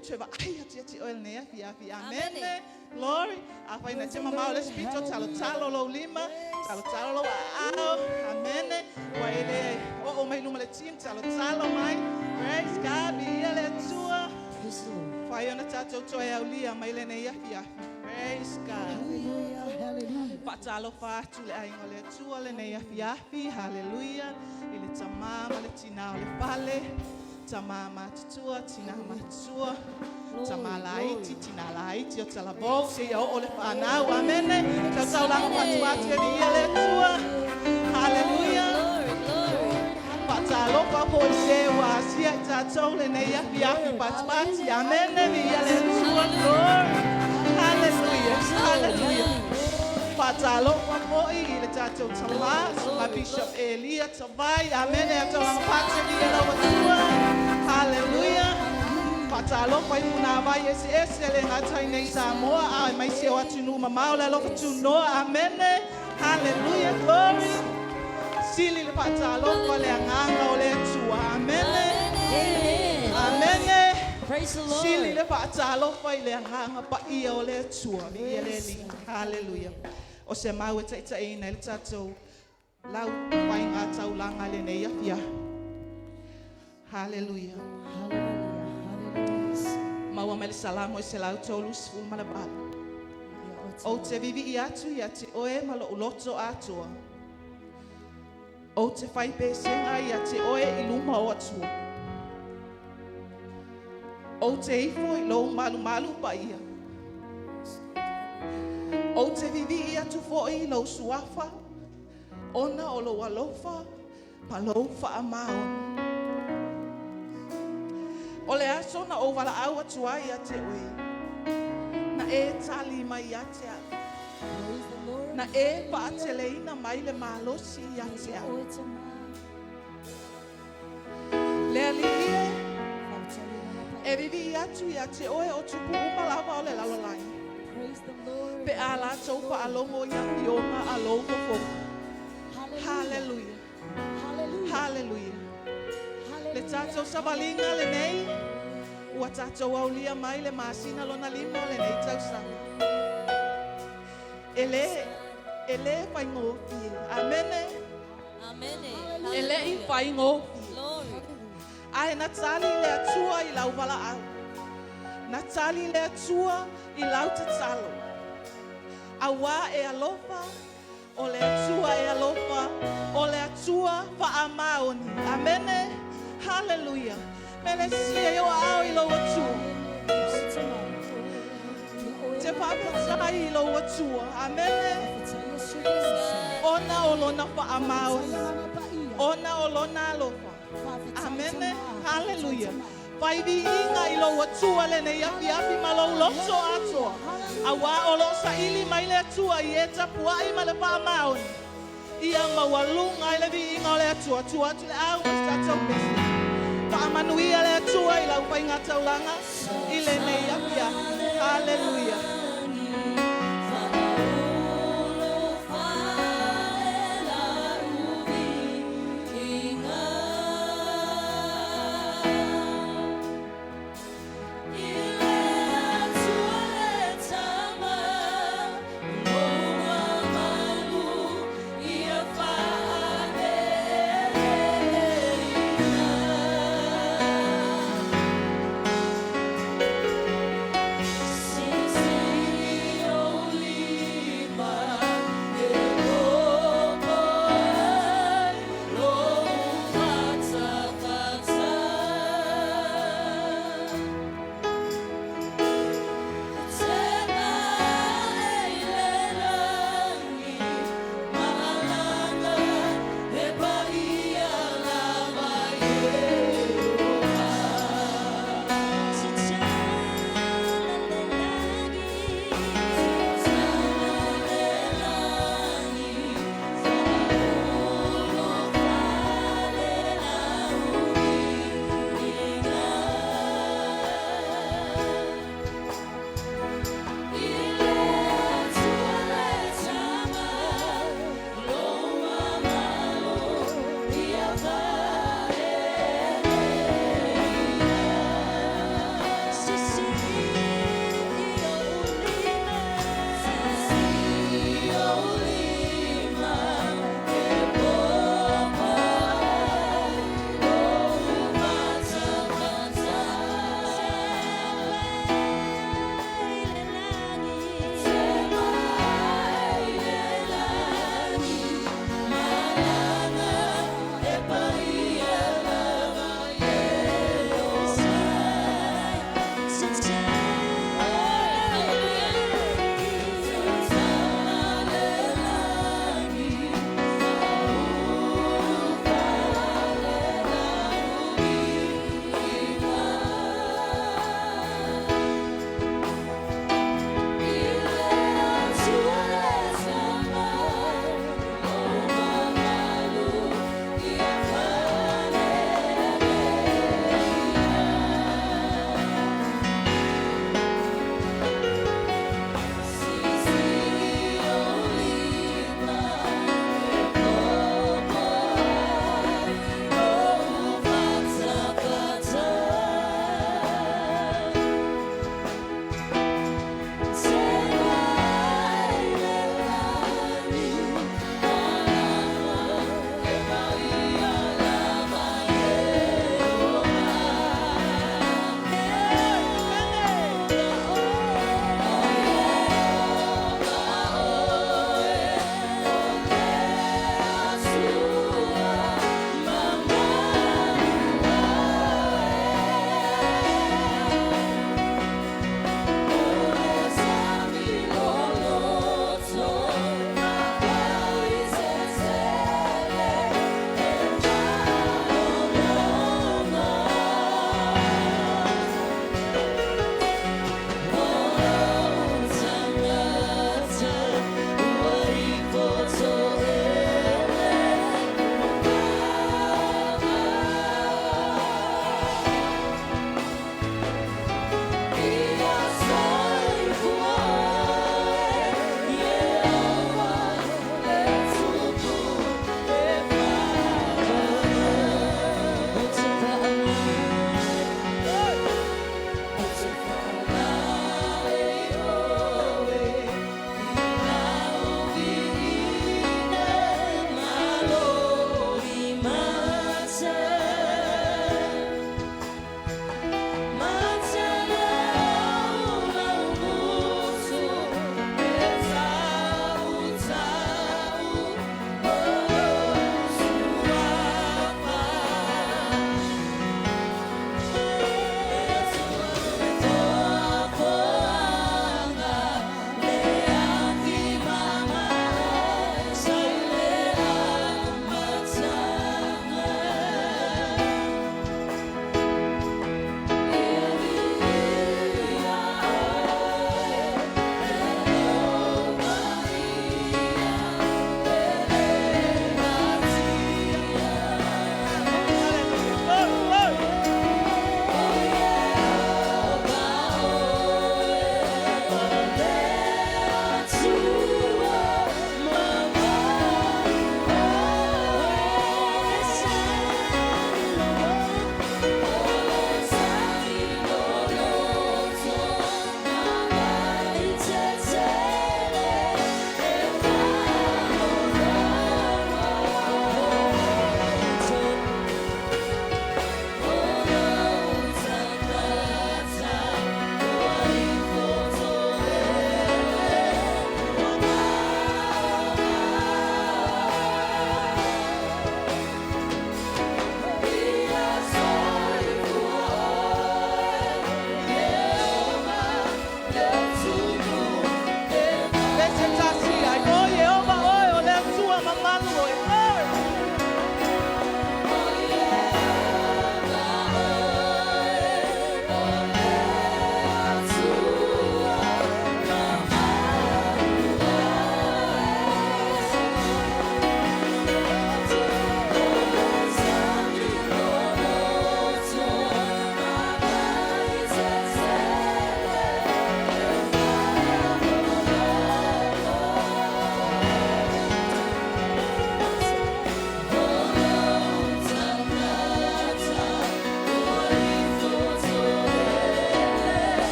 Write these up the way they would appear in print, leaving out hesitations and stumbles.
Ua ou toe vaai atu ia te oe i lenei afiafi. Amene. Glory. Afai na te mamao le isi pito, talotalo lou lima, talotalo lou aao. Amene. Ua e le oo mai luma le team, talotalo mai. Praise God. Viia le Atua. Praise the Lord. Fai ona tatou toe aulia mai lenei afiafi. Praise God. Hallelujah. Hallelujah. Faatalofa atu le aiga o le Atua lenei afiafi. Haleluia. I le tamā ma le tinā o le fale. Tamā matutua, tinā matutua. Tamā laiti, tinā laiti o talavou. Seia oo le fanau. Amene. Tautaulaga faatuatu e viia le Atua. Haleluia. Glory, glory. Faatalofa foi se ua asia i tatou lenei afiafi patipati. Amene. Viia le Atua. Glory. Hallelujah. Hallelujah. Faatalofa foi i le tatou tamā, ma Bishop Elia Tavai. Amene. Ataulaga pati viia lau Atua. Hallelujah. Faatalofa i punāvai eseese le gata i nei Samoa a mai se o atunuu mamao le alofa tunoa. Amene. Hallelujah. Glory. Sili le faatalofa le agaga o le Atua. Amene. Amen. Amene. Praise the Sili Lord. le faatalofa i le agaga paia o le Atua. Viia le Alii. Hallelujah. O se mau e taitaiina i le tatou lau faiga taulaga lenei afiafi. Hallelujah. Hallelujah. Hallelujah. Maua mai le Salamo e 138. Ou te vivii atu ia te oe ma lou loto atoa. Ou te fai pesega ia te oe i luma o Atua. Ou te ifo i lou malumalu paia. Ou te vivii atu foi i lou suafa, ona o lou alofa ma lou faamaoni. O le aso na ou valaau atu ai ia te oe. Na e tali mai ia te au. Praise the Lord. Na e faateleina mai le malosi ia te au. Oe tamā. Le Alii e, e vivii atu ia te oe o tupu uma lava o le lalolagi. Praise the Lord. Pe a latou faalogo i afioga a lou fofoga. Hallelujah. Hallelujah. Hallelujah. Hallelujah. Le Hallelujah. tatou savaliga lenei, ua tatou aulia mai le masina lona lima o lenei tausaga. E le, e le faigofie. Amene. Amen. E le i faigofie. Glory. Ae na tali le Atua i lau valaau. Na tali le Atua i lau tatalo. Auā e alofa, o le Atua e alofa, o le Atua faamaoni. Amene. Hallelujah. Melesia i o aao i lou Atua. Te faafetai i lou Atua. Amene. Ona o lona faamaoni. Ona o lona alofa. Amene. Hallelujah. Fai viiga i lou Atua lenei afiafi ma lou loto atoa. Auā o loo saili mai le Atua i e tapuai ma le faamaoni. Ia maualuga i le viiga o le Atua. Tua atu le au ma se tatou pese. Faamanuia le Atua i lau faiga taulaga i lenei afiafi. Hallelujah. Si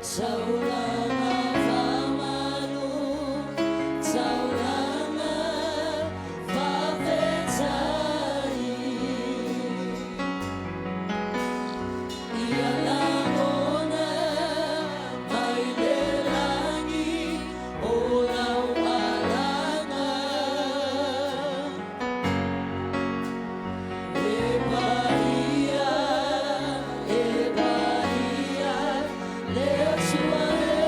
Taulaga faamanu, taulaga faafetai. Ia lagona mai le lagi o lau alaga. E paia, e paia, le Atua.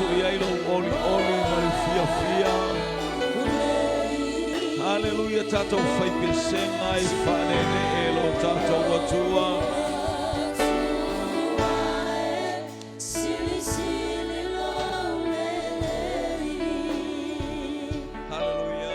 atu i ai lou olioli ma le fiafia. Haleluia, tatou faipesega e faaneenee lo tatou Atua. Haleluia.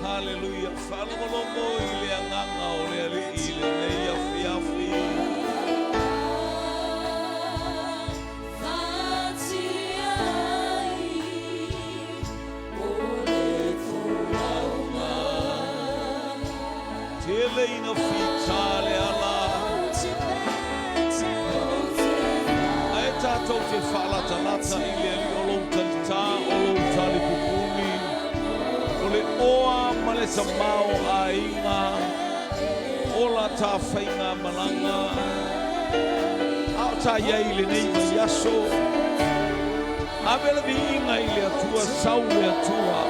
Haleluia. Faalogologo i le agaga o le Alii i lenei afiafi. Tele ina fita le ala. Ae tatou te faalatalata i le Alii o lou talitā, o lou talipupuni, o le oa ma le tamaoaiga, ola tafaiga malaga. A o ta i ai i lenei vaiaso, ave le viiga i le Atua, sau le Atua.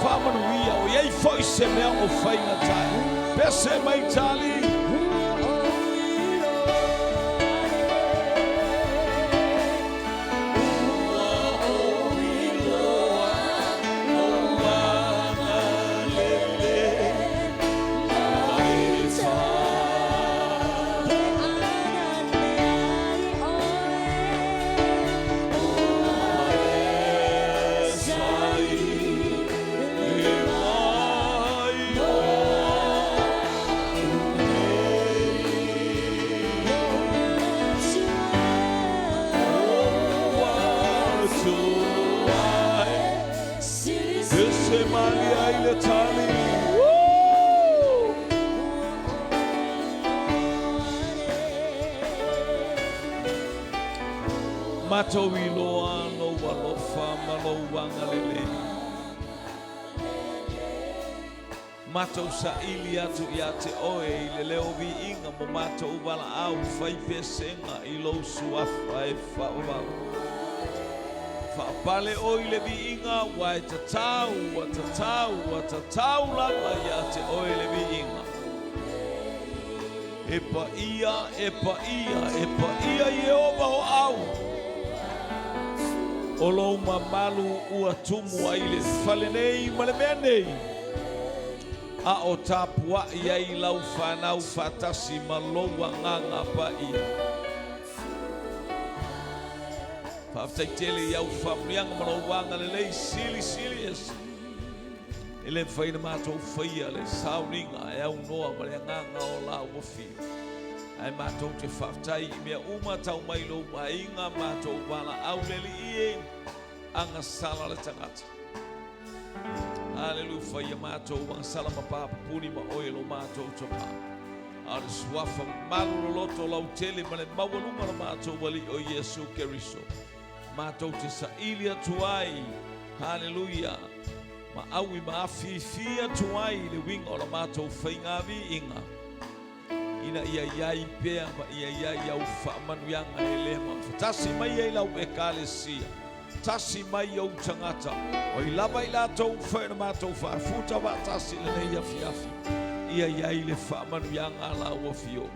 Faamanuia, o i ai foi se mea o faigata ai. Pese mai tali. Ua ou iloa lou agalelei mai Malia i le tali. Woo! Matou iloa lou alofa ma lou agalelei. Matou saili atu ia te oe i le leo viiga mo matou valaau fai pesega i lou suafa e faavavau. Faapale oe i le viiga ua e tatau, ua tatau, ua tatau lava ia te oe le viiga. E paia, e paia, e paia Ieova o au. O lou mamalu ua tumu ai le fale nei ma le mea nei. A o tapuai ai lau fanau faatasi ma lou agaga paia. Faafetai tele i au faamanuiaga ma lou agalelei silisili ese. E le mafai ona matou faia le sauniga e aunoa ma le agaga o la ua fia. Ae matou te faafetai i mea uma tau mai lou aiga, matou valaau le Alii e, agasala le tagata. Haleluia, faia matou agasala ma papupuni ma oe lo matou tama. A o le suafa malu loloto lautele ma le maualuga o lo matou Alii o Iesu Keriso. Matou te saili atu ai, haleluia, ma aui ma afifi atu ai i le uiga o la matou faiga viiga, ina ia i ai pea ma ia i ai au faamanuiaga e le mafatasi mai ai lau Ekalesia, tasi mai ou tagata, o ai lava i latou ua fai ona matou faafuta faatasi i lenei afiafi, ia i ai le faamanuiaga a lau Afioga.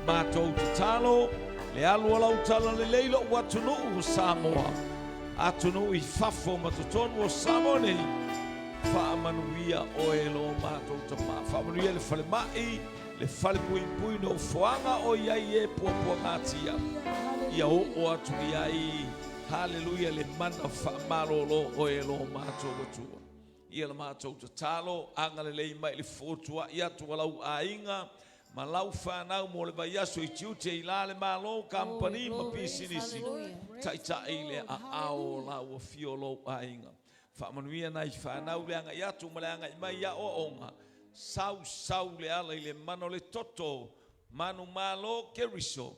Matou tatalo, le alu o lau talalelei lou atunuu o Samoa, atunuu i fafo ma totonu o Samoa nei, faamanuia oe lo matou tama. Faamanuia le falemai, le fale puipui nofoaga o i ai e puapuagatia, ia oo atu i ai, haleluia, le mana faamalolo oe lo matou Atua. Ia la matou tatalo, agalelei mai i le fotuai atu a lau aiga ma lau fanau mo le vaiaso i tiute i la le Malo, kamupani ma pisinisi, taitai le aao o lau afio o lou aiga. Faamanuia nai fanau le agai atu ma le agai mai i aoaoga, sau sau le ala i le mana o le toto, manumalo Keriso,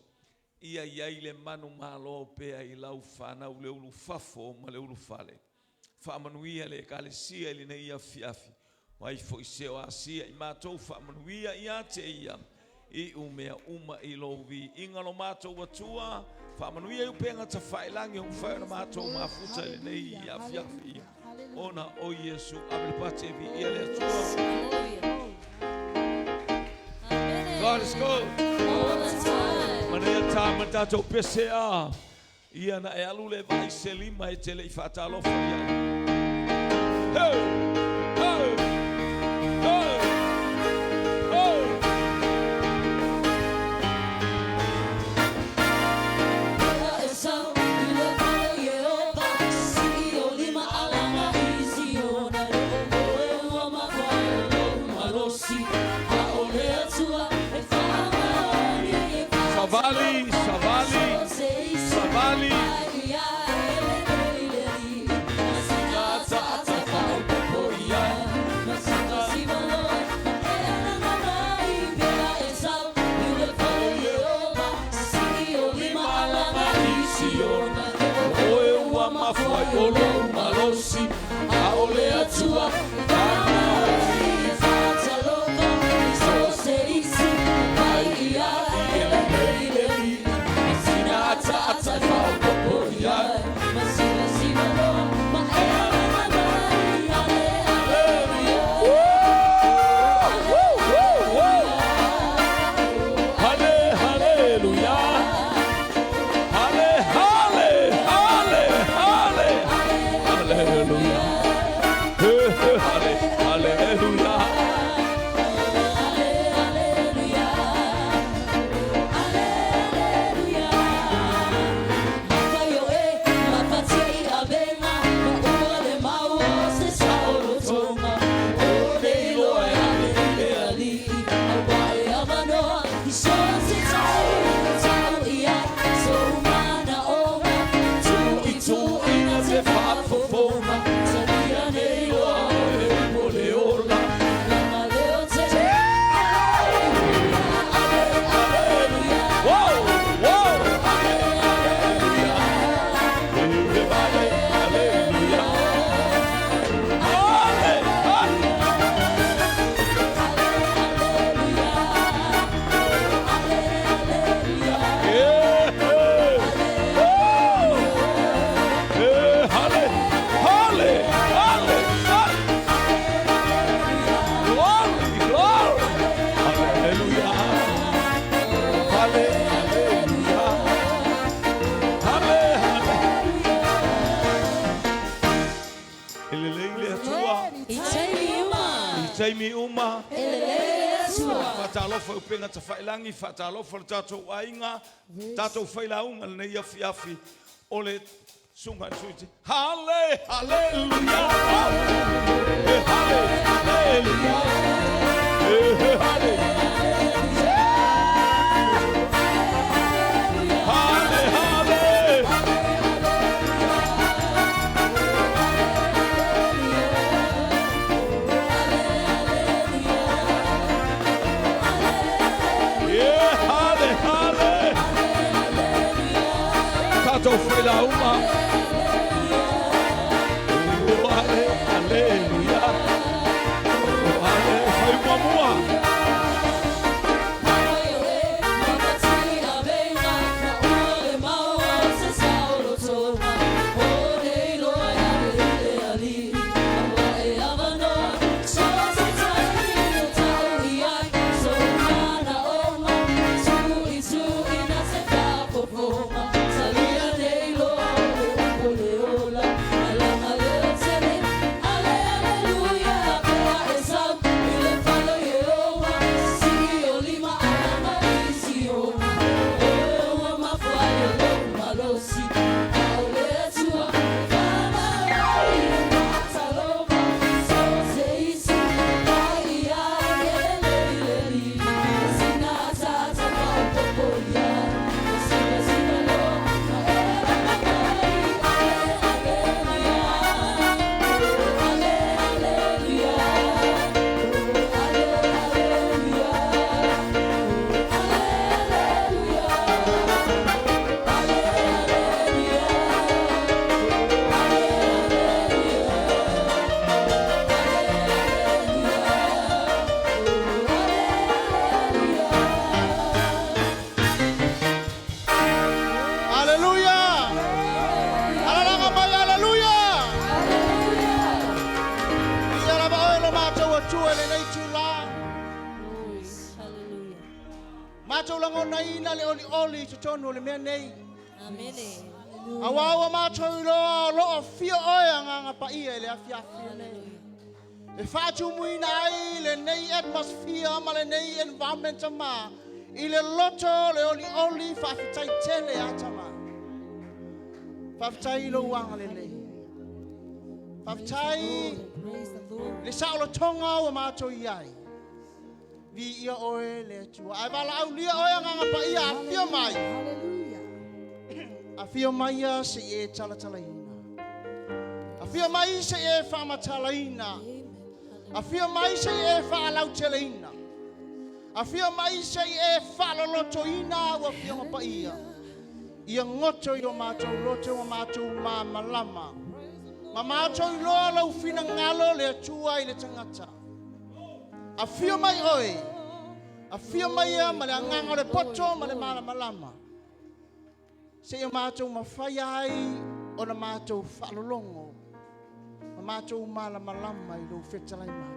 ia i ai le manumalo pea i lau fanau le ulufafo ma le ulufale. Faamanuia le Ekalesia i lenei afiafi, o ai foi se o asia i matou faamanuia ia te ia, i u mea uma i lou viiga lo matou Atua, Faamanuia i upega tafailagi o mafai ona matou mafuta i lenei afiafi. Ona o Iesu, ave le pati e viia le Atua. God is good. All the time. Manaia tā ma tatou pese a. Ia na e alu le vai se lima e te le i whaatalofa ia. Hey! Hey! Hey! Hey! Savali, savali, savali. Oe ua mafua i o lou malosi, a o le Atua, Hale, hallelujah. Hale, hale, hale, hale. Hallelujah. Hey, hey, hale, hallelujah. Te faafofoga, o le ola. Whoa, whoa. Hallelujah. Everybody, hallelujah. Hale, hale. Yeah. Oh. Eh, hale, hale, hale, hale. Glory, glory. Hallelujah. Hale, hallelujah. Hale, hale. E lelei le Atua. I taimi uma. I taimi uma. E lelei le Atua. Faatalofa i upega tafailagi, faatalofa le tatou aiga, tatou failauga lenei afiafi. O le susuga i le Suiti. Hale, haleluya. Eh, hale, haleluya. Eh, hale. Hale, hale. Yeah, hale, hale. Tatou failauga. Oh, hale, haleluya. Atua i lenei itulā. Glory. Hallelujah. Matou lagonaina le olioli i totonu o le mea nei. Amene. Auā ua matou iloa o lo o afio oe Agaga Paia i le afiafi lenei. E faatumuina ai lenei atmosphere ma lenei environment ma i le loto o le olioli faafetai tele a Tama. Faafetai i lou agalelei. Faafetai Praise the Lord. le saolotoga ua matou i ai. Viia oe le Atua. Ae valaaulia oe Agaga Paia afio mai. Hallelujah. Afio mai ia se i e talatalaina. Afio mai se i e faamatalaina. Afio mai se i e faalauteleina. Afio mai se i e faalolotoina au afioga paia. Ia goto i o matou loto ma matou malamalama. Ma matou iloa lou finagalo le Atua i le tagata. Afio mai oe. Afio mai ia ma le agaga o le poto ma le malamalama. Seia matou mafai ai ona matou faalologo ma matou malamalama i lou fetalai mai.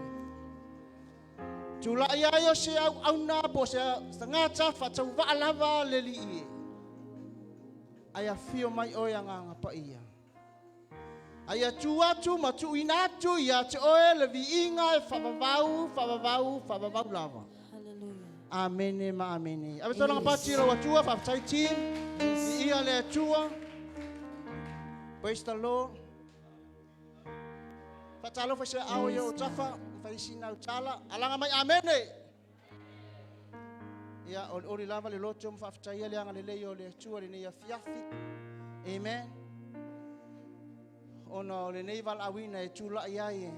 Tulai ai o se auauna po o se tagata faatauvaa lava le Alii e. Ae afio mai oe Agaga Paia. Ae tu atu ma tuuina atu ia te oe le viiga e faavavau, faavavau, faavavau lava. Hallelujah. Amene ma amene. Ave tolaga pati lau Atua, faafetai team. Viia le Atua. Praise the Lord. Faatalofa i se ao i o tafa, faisina utala, alaga mai amene. Ia, olioli lava le loto ma faafetaia le agalelei o le Atua lenei afiafi. Amen. Ona o lenei valaauina e tulai ai e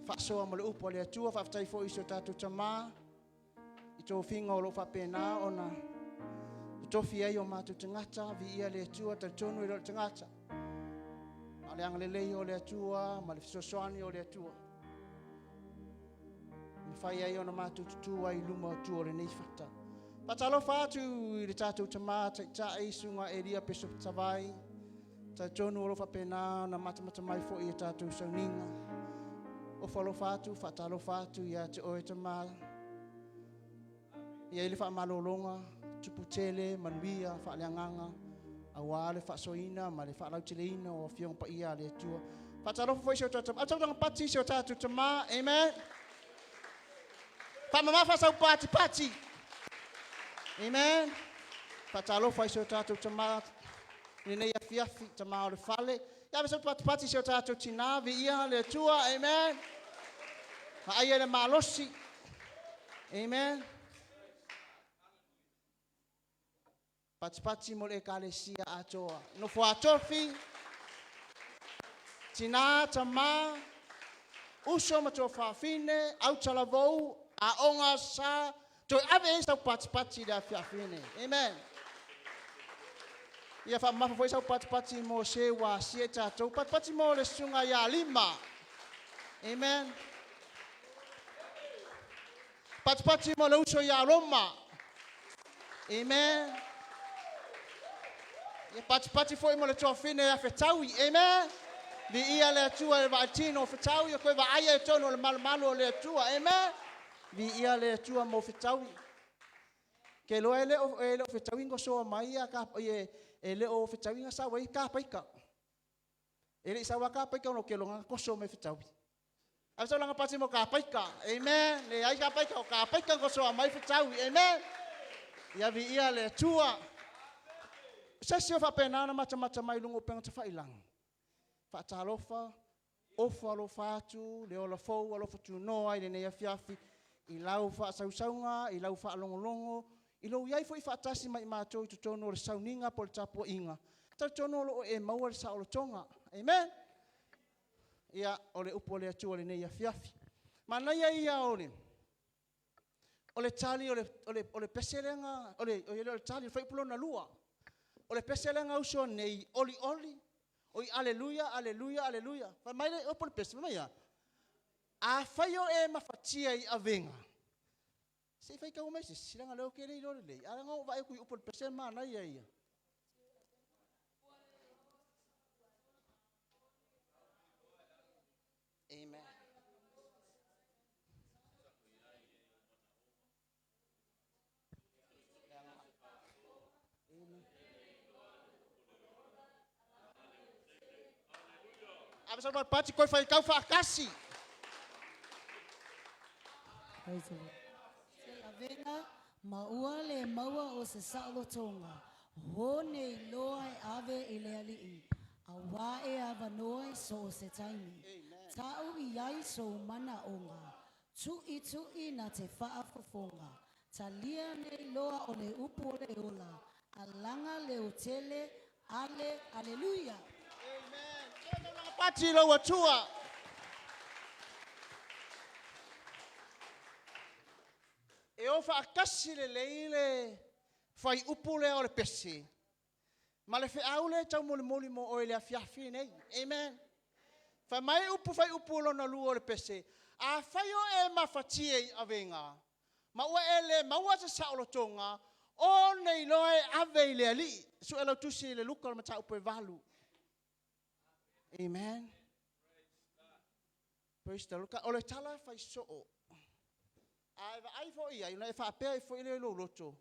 faasoa ma le upu a le Atua, faafetai foi i so tatou tamā i tofiga o lo o faapena ona totofi ai o matou tagata, viia le Atua, talitonu i le tagata. A o le agalelei o le Atua ma le fesoasoani o le Atua. Mafai ai ona matou tutū ai i luma o tua o lenei fata. Faatalofa atu i le tatou tamā taitai, susuga Elia Peso Tavai. Talitonu o lo o faapena ona matamata mai foi i tatou sauniga. Ofo alofa atu, faatalofa atu ia te oe tamā. Ia i le faamalologa, tupu tele, manuia, faaleagaga, auā le faasoaina ma le faalauteleina o afioga paia a le Atua. Faatalofa foi si o tatou, au pati si o tatou tamā, amen. Faamamafa sau pati pati. Amen. Faatalofa i si o tatou tamā lenei afiafi, tamā o le fale. Ia ave sau pati pati si o tatou tinā, viia le Atua, amen. Vaaia le malosi. Amen. Patipati mo le ekalesia atoa. Nofo atofi, tinā, tamā, uso ma tuafafine, autalavou, aoga sa, toe ave ai sau patipati i le afiafi nei. Amen. Ia faamamafa foi sau patipati mo se ua asia i tatou. Patipati mo le susuga ia Lima. Amen. Patipati mo le uso ia Roma. Amen. Ia patipati foi mo le tuafine ia Fetaui. Amen. Viia le Atua e vaatino o Fetaui, o koe vaaia e tonu o le malumalu o le Atua. Amen. Viia le Atua mo Fetaui. Ke loa e le o Fetaui ngosoa mai ia ka e le o Fetaui nga sa wai ka paika. E le i saua ka paika no ke longa koso mai Fetaui. Ave sau langa pati mo ka paika. Amen. Le ai ka paika o ka paika ngosoa mai Fetaui. Amen. Ia viia le Atua. Se si o faapena na matamata mai luga o upega tafailagi. Faatalofa, ofo alofa atu, le ola fou alofa tunoa i lenei afiafi, i lau faasausauga, i lau faalogologo, i lou iai foi faatasi mai matou i totonu o le sauniga po o le tapuaiga. Talitonu o loo e maua le saolotoga. Amen. Ia, o le upu o le Atua lenei afiafi. Manaia ia o le tali o le pese lega o le tali o le fuaiupu lona lua. O le pese lega uso nei oli oli oi aleluia aleluia aleluia. Fai mai le upu o le pese fai mai ia. Afai o e mafatia i avega. Se i faitau mai se silaga leo ke le ilo lelei. Ala ngo vai ku upu o le pese manaia ia. Amen. Ave sau pati koe whaikau whaakasi. Praise the Lord. Se avega ma ua le maua o se saolotoga, ho nei loa e ave i le alii, auā e avanoa i so o se taimi. Ta'u i ai sou manaʻoga, tuʻituʻi na te faafofoga, talia nei loa o le upu o le ola, alaga leotele, ale, aleluia. Amen. Taulaga pati lau atua. E o whaakasi le leile whai upu lea o le pese. Ma le feau le tau molimoli mo oe le afiafi nei. Amen. Whai mai upu whai upu lona lua o le pese. A whai o e mafatie i avenga. Ma ua e le maua se saolotoga, o nei loa e ave i le alii. Sue lau tusi i le Luka o le mataupu e 8. Amen. Praise the Lord. O le tala whai soo. A e vaai foi ai, ona e faapea ai foi le lou loto.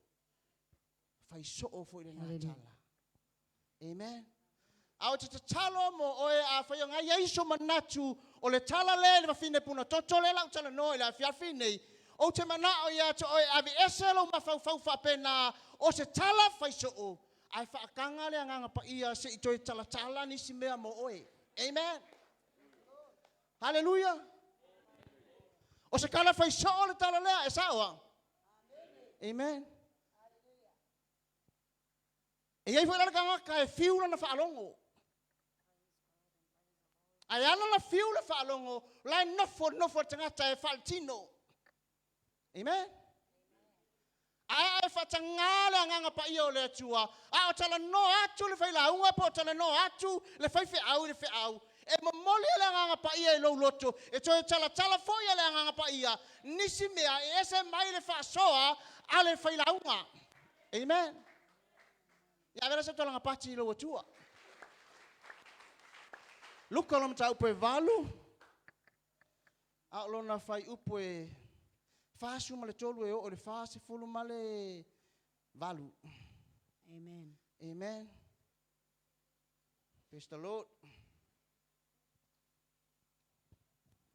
Whai soo foi le Hallelujah. tala. Amen. A o te tatalo mo oe a whai o ngai aiso manatu o le tala le le wawhine puna toto le lau tala noa i le afiafi nei. O te mana o ia te oe ave ese lo mafaufau whapena o se tala whai soo. Ai whaakanga le anganga pa ia se i toe tala tala nisi mea mo oe. Amen. Hallelujah. O se kala whai soo le tala lea e saoa. Amen. E iai foi la le tagata e fiu lana faalogo. Ae ala la fiu le faalogo, la e nofo nofo le tagata e faaletino. Amen. Ae ae faatagā le agaga paia o le Atua, a o talanoa atu le failauga po o talanoa atu le faifeau i le feau, e momoli e le agaga paia i lou loto, e toe talatala foi e le agaga paia, nisi mea e ese mai le faasoa a le failauga. Amen. Ia avea sau talaga pati i lou Atua. Luka lo mataupu e 8, a o lona fuaiupu e 43 e oo i le 48. Amen. Amen. Praise the Lord.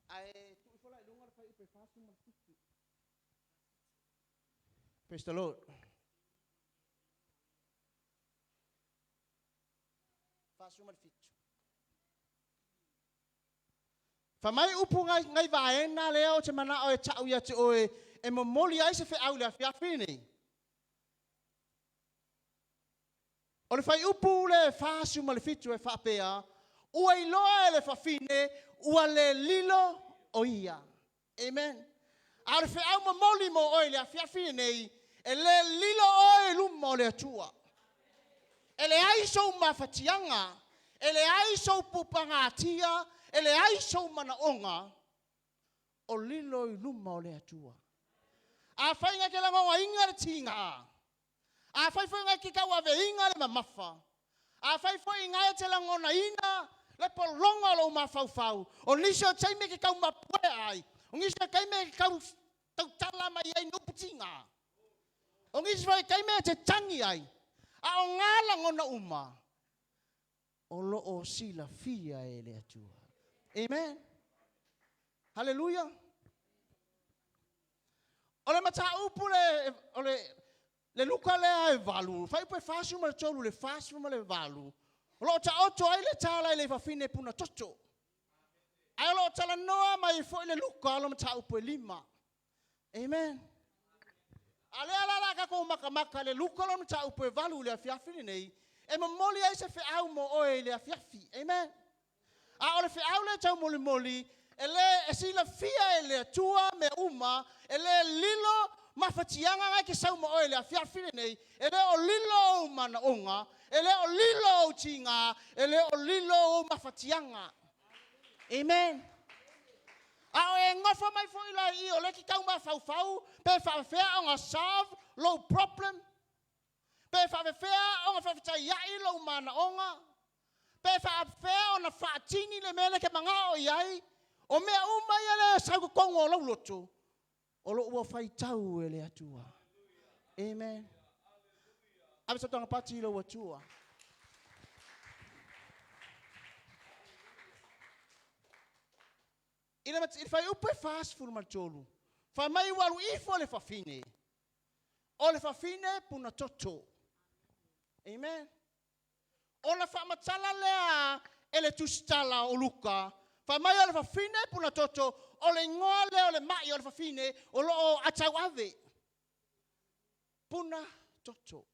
Ae tuu ifo la i luga le fuaiupu e 47. Praise the Lord. 47. Fa mai upu ngai, ngai vaena lea o te manao e tau ia te oe e momoli ai se feau le afiafi nei. O le fuaiupu le 47 e faapea, ua iloa e le fafine, ua le lilo o ia. Amen. A o le feau momoli mo oe le afiafi nei, e le lilo oe i luma o le Atua. E leai sou mafatiaga, e leai sou pupagatia, e leai sou manaoga, o lilo i luma o le Atua. A fai ngai ke lagogaina le tiga, a fai foi ngai ke tauaveina le mamafa, a fai foi ngai te lagonaina le pologa o lou mafaufau, o nisi o taimi ke tau mapuea ai, o nisi o taimi ke tau tautala mai ai ni upu tiga, o nisi foi taimi e te tagi ai, a o ngā lagona uma, o loo silafia e le Atua. Amen. Hallelujah. O le mataupu le, o le, le Luka lea e 8, fuaiupu e 43 le 48, o loo taoto ai le tala i le fafine puna toto. Ae o loo talanoa mai foi le Luka o le mataupu e 5. Amen. A lea la la tatou makamaka le Luka lo mataupu e 8 le afiafi lenei, e momoli ai se feau mo oe i le afiafi. Amen. A o le feau le tau molimoli, e le e silafia e le Atua mea uma, e le lilo mafatiaga ngai ke sau ma oe le afiafi lenei, e le o lilo ou manaoga, e le o lilo ou tiga, e le o lilo ou mafatiaga. Amen. A o e gofa mai foi la i o le ki tau mafaufau, pe faafefea ona solve lou problem, pe faafefea ona faafetaiai lou manaoga, pe faafefea ona faatini le mea le ke magao i ai, o mea uma ia le sau totonu o lau loto, o loo ua faitau e le Atua. Amen. Ave sau taga pati i lou Atua. I le i le fuaiupu e 43, fai mai ua alu ifo le fafine, o le fafine puna toto. Amen. Ona faamatala lea e le tusitala o Luka, fai mai o le fafine puna toto, o le igoa lea o le mai o le fafine o lo o atauave. Puna toto.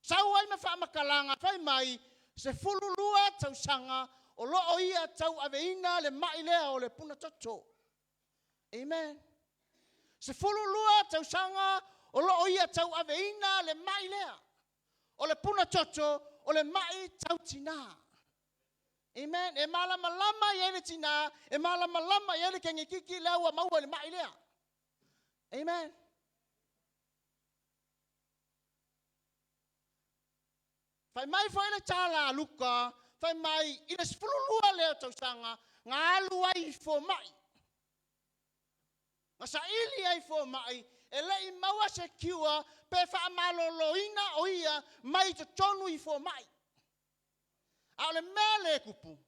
Sau ai ma faamatalaga fai mai, 12 tausaga o lo o ia tauaveina le mai lea o le puna toto. Amen. 12 tausaga o lo o ia tauaveina le mai lea. O le puna toto o le mai tautinā. Amen. E malamalama i ai le tinā, e malamalama i ai le kengekiki lea ua maua i le mai lea. Amen. Fai mai foi le tala a Luka, fai mai i le 12 lea o tausaga, na alu ai i fomai. Na saili ai i fomai, e le i maua se cure pe faamaloloina o ia mai totonu i fomai. A o le mea lea e tupu,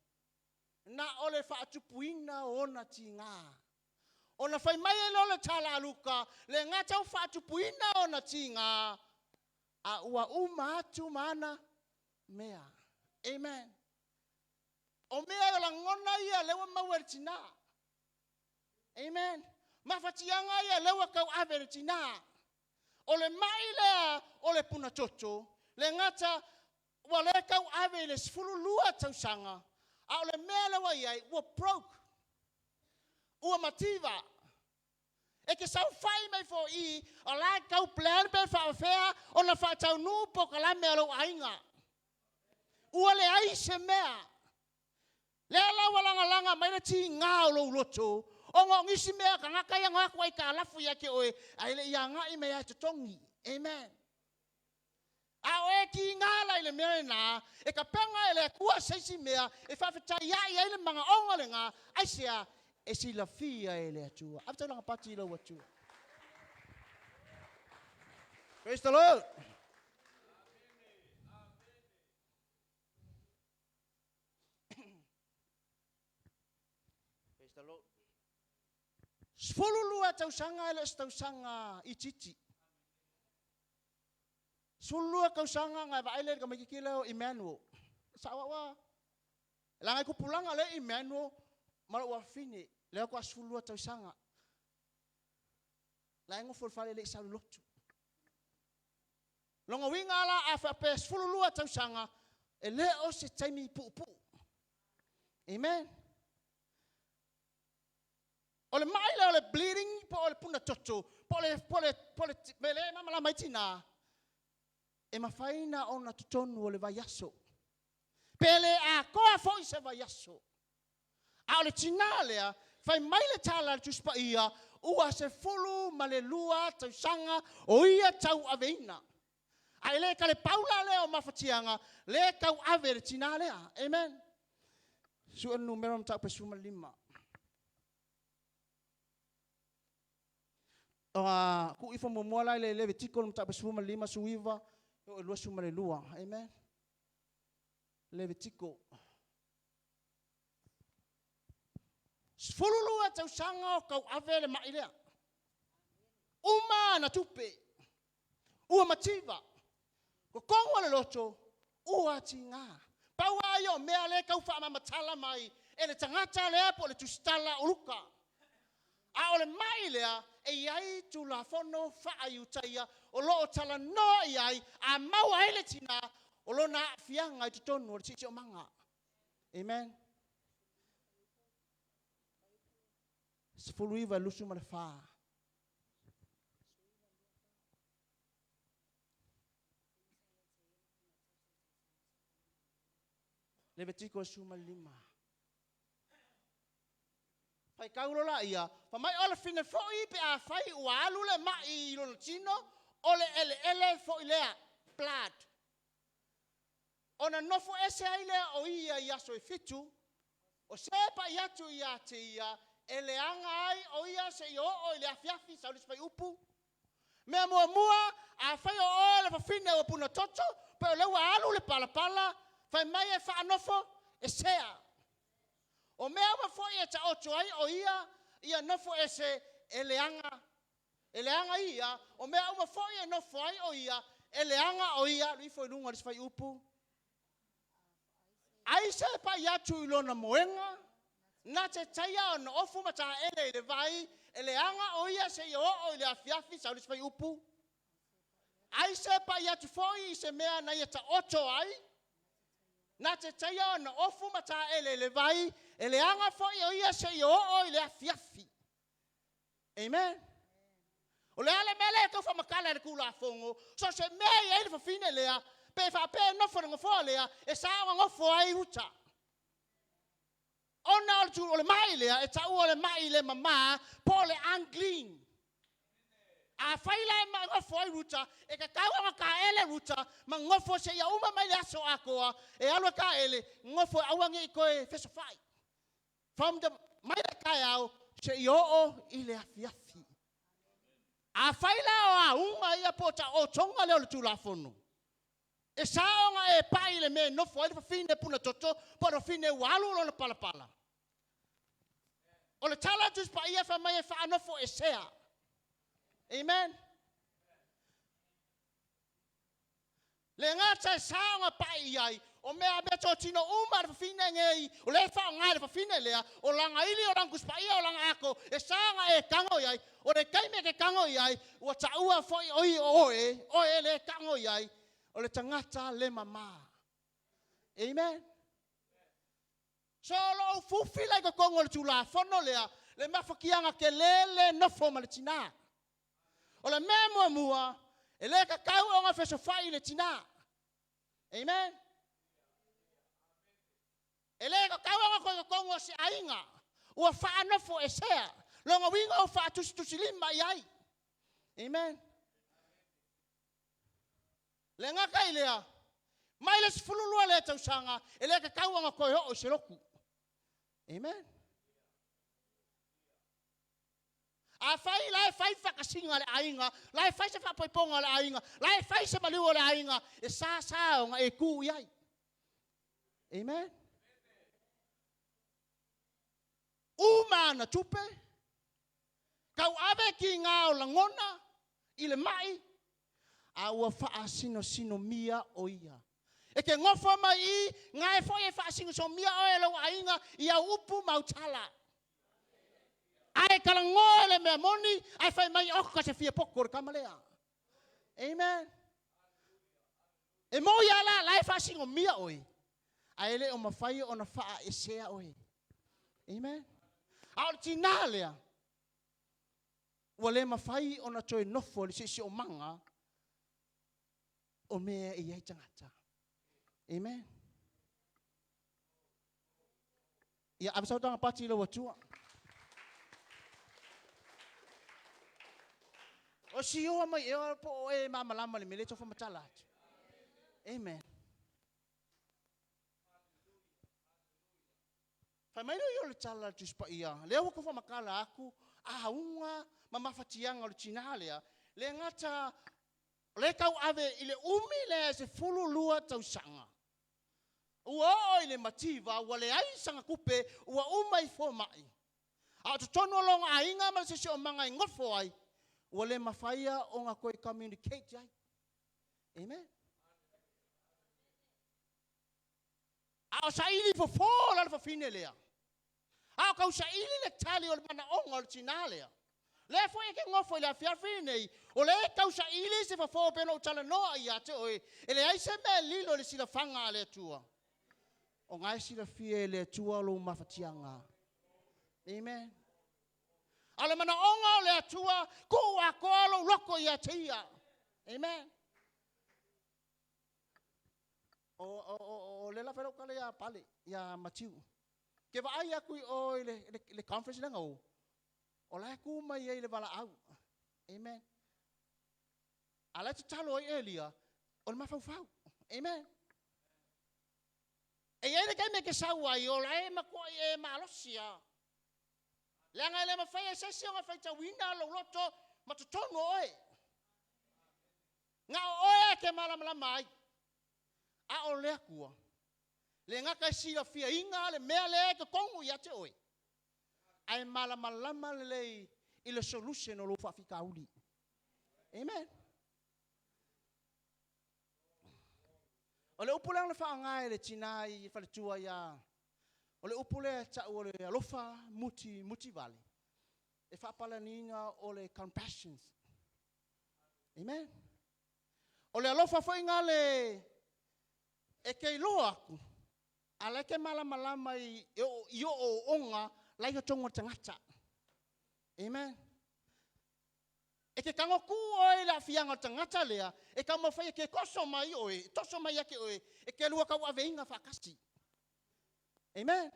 na o le faatupuina o ona tiga. Ona fai mai ai lea o le tala a Luka, le gata ua faatupuina ona tiga, a ua uma atu ma ana mea. Amen. O mea o lagona ia lea ua maua e le tinā. Amen. Mafatiaga ia lea ua tauave e le tinā. O le mai lea o le puna toto, le gata ua le tauave i le 12 tausaga, a o le mea lea ua i ai, ua broke. Ua mativa. E te saofai mai foi o la e tau plan pe faafefea ona faataunuu polokalame a lou aiga. Ua leai se mea. Lea la ua lagalaga mai le tiga o lou loto, ona o nisi mea tagata ia na o atu aitalafu ia te oe, ae le i agai mai lava e totogi. Amen. A o e tiga la i le mea lena, e tapena e le Atua se isi mea e faafetaiai ai le manaoga lena, aisea? E silafia e le Atua. Ave taulaga pati i lou Atua. Praise the Lord. Praise the Lord. 12 tausaga e le o se tausaga itiiti. 12 tausaga na e vaai lea i le tamaitiiti lea o Emmanuel. Sao au a. Leaga e tupulaga lea Emmanuel ma lou afafine, lea faatoa 12 tausaga. La e nofo i le fale e le i sau i le lotu. Lona uiga la a faapea 12 tausaga, e le o se taimi puupuu. Amen. O le mai lea o le bleeding po o le puna toto, po o le, po o le, po o le mea lea e malamalama ai tinā, e mafai na ona totonu o le vaiaso. Pe le atoa foi se vaiaso. A o le tinā lea, fai mai le tala a le Tusi Paia, ua 12 tausaga o ia tauaveina. A e le talepau la lea o mafatiaga, lea e tauave e le tinā lea. Amen. Sue le numera o mataupu e 15. Tuu ifo muamua la i le Levitiko le mataupu e 15, 19, e oo i le 22. Amen. Levitiko. 12 tausaga o tauave le mai lea. Uma ana tupe. Ua mativa. Totonu o le loto, ua tiga. Pau lava ia o mea lea e tau faamamatala mai e le tagata lea po o le tusitala o Luka. A o le mai lea, e i ai Tulafono faa-Iutaia o lo o talanoa i ai a maua ai le tina o lona aafiaga i totonu o le siosiomaga. Amen. 19 24. Levitiko 15. Faitau loa laia, fai mai o le fine foi pe afai ua alu le mai i lona tino, o le eleele foi lea, blood. Ona nofo ese ai lea o ia i aso e fitu, o se pai atu ia te ia, e leaga ai o ia seia oo i le afiafi, sau le isi fuaiupu. Mea muamua, afai o oe le fafine ua puna toto, pe o lea ua alu le palapala, fai mai e faanofo, esea. O mea uma fo'i e taoto ai o ia ia nofo ese e leaga e leaga ia, o mea uma fo'i e nofo ai o ia, e leaga o ia. Alu ifo i luga i le isi fuaiupu. Aisa e pa'i atu i lona moega, na te taia ona ofu ma taele i le vai, e leaga o ia seia oo i le afiafi, sau le isi fuaiupu. Aisa e pa'i atu foi i se mea na ia taoto ai, na te taia ona ofu ma taele i le vai, e leaga foi o ia seia oo i le afiafi. Amen. O le a le mea lea e tau faamatala e le Tulafono, so o se mea e i ai le fafine lea, pe faapea e nofo i le nofoa lea, e sa ona nofo ai i uta. Ona o le, o le mai lea, e taua o le mai le mama, po o le unclean. Afai la e nofo ai Ruta, e tatau ona taele Ruta ma nofo seia uma mai le aso atoa, e alu e taele, nofo aua ne i toe fesofai. From the, mai le taeao seia oo i le afiafi. Afai la o auga ia po o taotoga lea o le Tulafono, e sa ona e pai i le mea e nofo ai le fafine puna toto po o le fafine ua alu lona palapala. O le tala a le Tusi Paia fai mai e faanofoesea. Amen. Le gata e sa ona pai i ai, o mea meatotino uma a le fafine nei, o lea e faaaoga e le fafine lea, o lana ili, o lana Tusi Paia, o lana ato, e sa ona e tago i ai. O le taimi e te tago i ai, ua taua foi o i o oe, oe lea e tago i ai, o le tagata le mama. Amen. So o lo o fufi la i totonu o le Tulafono lea, le mafatiaga tele le nofo ma le tinā. O le mea muamua, e le tatau ona fesofai i le tinā. Amen. E le tatau ona toe totonu o se aiga ua faanofoesea. Lona uiga ua faatusitusilima i ai. Amen. Le gata i lea, mai le 12 lea tausaga, e le tatau ona toe oo i se lotu. Amen. Afai la e fai faakasiga a le aiga, la e fai se faapoipoga a le aiga, la e fai se maliu o le aiga, e sa sa ona e tu i ai. Amen. Uma ana tupe, tauave tiga o lagona i le mai, a ua faasinosinomia o ia. E te nofo mai i, gae foi e faasinosomia oe e lou aiga i au upu ma au tala. Ae talanoa i le mea moni, ae fai mai oka se fia poto o le tama lea. Amen. E moi lava la, la e faasigomia oe, ae le o mafai ona faaesea oe. Amen. A o le tinā lea, ua le mafai ona toe nofo i le siosiomaga o mea e i ai tagata. Amen. Ia ave sau taga pati i lau Atua. O sioa mai ea po o e malamalama i le mea lea e tau faamatala atu. Amen. Fai mai lea o le tala a le Tusi Paia, lea ua tau faamatala atu auga ma mafatiaga o le tinā lea, le gata o lea e tauave i le umi lea e 12 tausaga. Ua oo i le mativa, ua leai sana tupe, ua uma i fomai. A o totonu o lona aiga ma le siosiomaga e nofo ai, ua le mafai ona toe communicate ai. Amen. A o saili fofo la le fafine lea. A o tausaili le tali o le manaoga o le tinā lea. Lea foi e te nofo i le afiafi lenei, o lea e tausaili se fofo pei ona ou talanoa ia te oe, e leai se mea e lilo i le silafaga a le Atua. O na e silafia e le Atua lou mafatiaga. Amen. A o le manaoga o le Atua, tuu atoa lou loto ia te Ia. Amen. O, o, o, o lea la fai lau tala ia Pale, ia Matiu. Ke vaai atu i o i le, le, le conference lea na o, o la e tu mai ai le valaau. Amen. A la e tatalo ai Elia, o le mafaufau. Amen. E i ai le taimi e te sau ai, o la e matuai e malosi lava. Leaga e le mafai e se isi ona faitauina lou loto ma totonu o oe. Na o oe e te malamalama ai. A o le Atua, Le gata e silafiaina le mea lea e totonu ia te oe, ae malamalama lelei i le solution o lou faafitauli. Amen. O le upu lea na faaaoga e le tina i faletua ia, o le upu lea e tau o le alofa muti mutivale, e faapaleniina o le compassion. Amen. O le alofa foi gale e te iloa atu, a la e te malamalama i i o'oo'oga la i totonu o le tagata. Amen. E te tago tu oe i le aafiaga o le tagata lea, e taumafai e te toso mai oe, e toso mai ia te oe, e te lua tauaveina faatasi. Amen.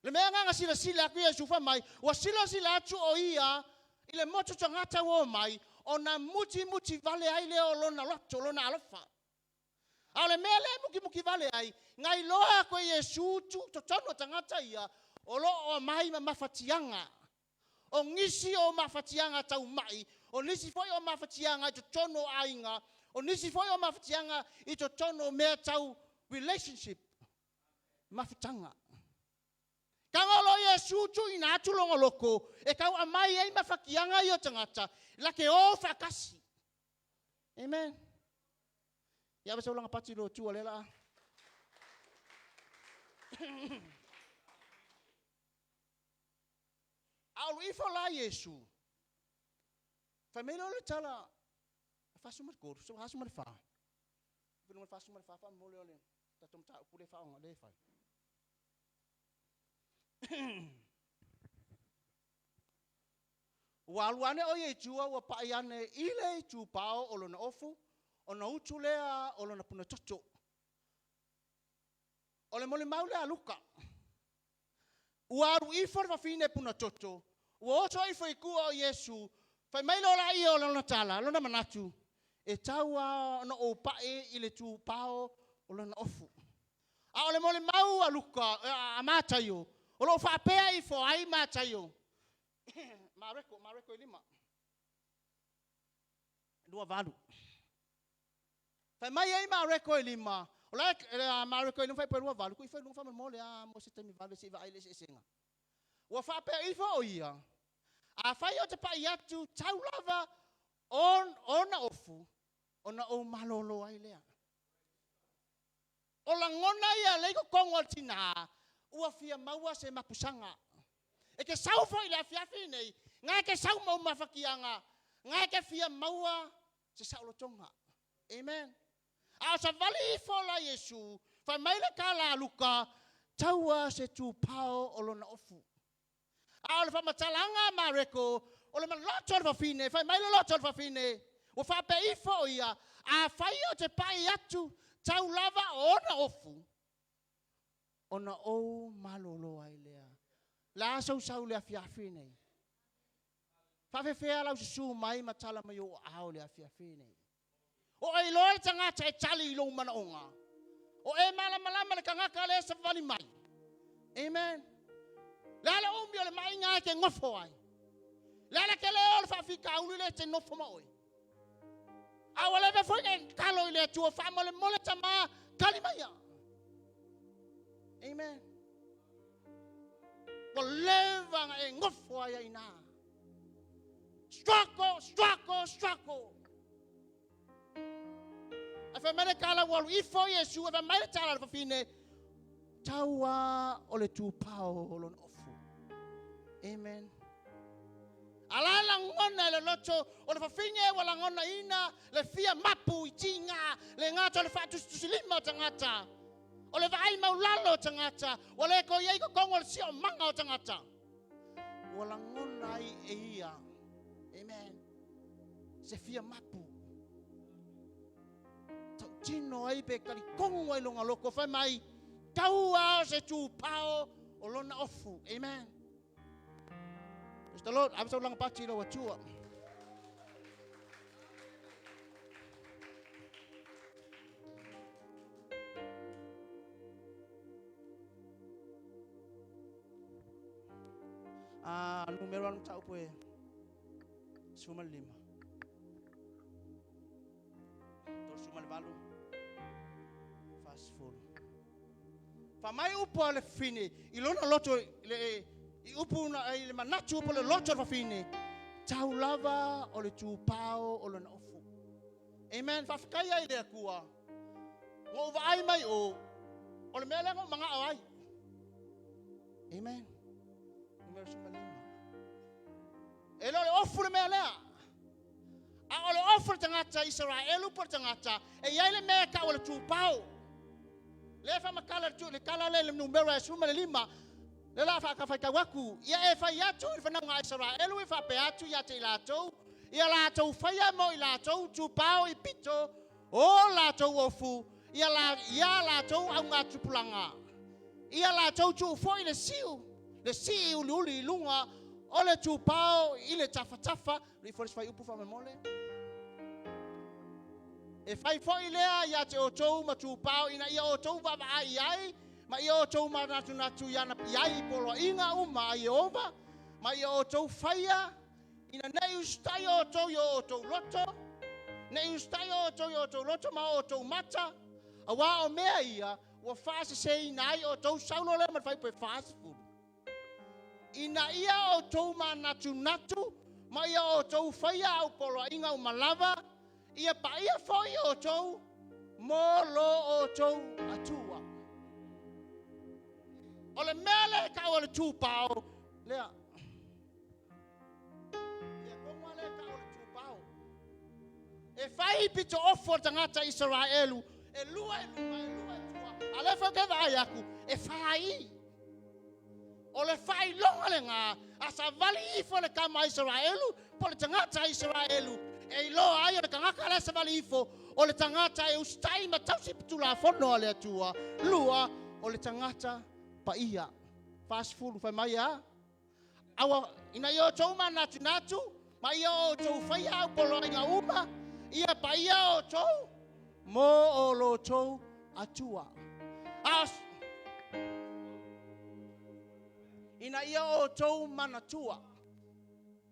Le mea lena na silasila atu Iesu fai mai, ua silasila atu o ia i le motu tagata ua omai, ona mutimuti vale ai lea o lona loto, lona alofa. A o le mea lea e mutimuti vale ai, na iloa atu e Iesu tu totonu o tagata ia, o lo o aumai ma mafatiaga. O nisi o mafatiaga taumai, o nisi foi o mafatiaga i totonu o aiga, o nisi foi o mafatiaga i totonu o mea tau relationship, mafutaga. Tago loa Iesu tuuina atu lona loto e tau aumai ai mafatiaga ia o tagata, la te o faatasi. Amen. Ia ave sau laga pati i lo Atua lea la a. A olu ifo la Iesu, fai mai lea o le tala 43, 44. Luga 44 faamomole o le tatou mataupu le faaaoga le fai. Ua alu ane o ia i tua ua pai ane i le itupao o lona ofu, ona utu lea o lona punatoto. O le molimau lea a Luka. Ua alu ifo le fafine punatoto, ua oso ifo i tua o Iesu, fai mai loa laia o lona tala, lona manatu, e tau lava ona ou pai i le tupao o lona ofu. A o le molimau a Luka, a Mataio, o lo o faapea ifo ai Mataio. Mareko, Mareko e 5. 28. Fai mai ai Mareko e 5, o la e, Mareko e 5 fuaiupu e 28, tuu ifo i luga faamolemole a mo se taimi vave se i vaai i le eseesega. Ua faapea ifo o ia, afai ou te pai atu tau lava ona ofu, ona ou malolo ai lea. O lagona ia lea i totonu o le tina, ua fia maua se mapusaga. E te sau foi i le afiafi lenei, na e te sau ma ou mafatiaga, na e te fia maua se saolotoga. Amen. A o savali ifo la Iesu, fai mai le tala a Luka, taua se tupao o lona ofu. A o le faamatalaga a Mareko, o le maloto o le fafine, fai mai le loto o le fafine, ua faapea ifo o ia, afai ou te pai atu tau lava o ona ofu, ona ou malolo ai lea. La sausau le afiafi nei. Faafefea lau susu mai ma tala mai ou aao i le afiafi nei. O e iloa le tagata e tali i lou manaoga. O e malamalama le tagata lea e savali mai. Amen. Le a le umi o le ma'iga e te nofo ai. Le a le tele o le faafitauli lea e te nofo ma oe. A ua leva foi na e tatalo i le Atua faamolemole tama tali maia. Amen. Ua leva na e nofo ai ai ina. Struggle, struggle, struggle. Ae fai mai le tala ua alu ifo Iesu, e fai mai le tala a le fafine, tau a o le tupao o lona ofu. Amen. A la lagona e le loto o le fafine ua lagonaina le fia mapu i tiga, le gata o le faatusitusilima o tagata, o le vaai maulalo o tagata, ua le toe i ai totonu o le siomaga o tagata. Ua lagona ai e ia, amen, se fia mapu. Tautino ai pe talitonu ai lona loto, fai mai, tau a o se tupao o lona ofu. Amen. Praise the Lord. Ave sau laga pati i lau Atua. A numero le mataupu e 15. 38. Fa mai upu a le fafine i lona loto le i upu na i le manatu po le loto o le fafine, tau lava o le tupao o lona ofu. Amen. Faafetai ai i le Atua. Ua ou vaai mai o, o le mea lea na ou manao ai. Amen. Numera 15. E le o le ofu le mea lea. A o le ofu le tagata Isaraelu po le tagata e i ai le mea e tau o le tupao. Le faamatala le tala lea i le numera e 15, lea o le a faatafaitau atu. Ia e fai atu i le fanauga a Isaraelu e faapea atu ia te i latou, ia latou faia mo i latou tupao i pito o latou ofu, ia la, ia latou augatupulaga. Ia latou tuu foi le siu, le sii uliuli i luga o le tupao i le tafatafa. Alii foi le fuaiupu faamolemole. E fai foi lea ia te outou ma tupao ina ia outou vaavaai i ai ma ia outou manatunatu i ana i ai i poloaiga uma a Ieova, ma ia outou faia ina ne i usitai outou i o outou loto, ne i usitai outou i o outou loto ma o outou mata, auā o mea ia ua faaseseina ai outou. Saulo lea ma le fuaiupu e 40. Ina ia outou manatunatu ma ia outou faia au poloaiga uma lava, ia paia foi outou mo lo outou Atua. O le mea lea e tau o le tupao lea. Ia tonu lea e tau o le tupao. E fai pito ofu o le tagata Isaraelu, e lua i luma, e lua i tua. A lea foi ke vaai atu, e fai. O le faailoga lena a savali ifo le tama a Isaraelu po o le tagata a Isaraelu e iloa ai o le tagata la e savali ifo o le tagata e usitai ma tausi Tulafono a le Atua. Lua, o le tagata paia. 40 fai mai a aua ina ia outou manatunatu ma ia outou faia au poloaiga uma, ia paia outou mo o lo outou Atua. A ina ia outou manatua.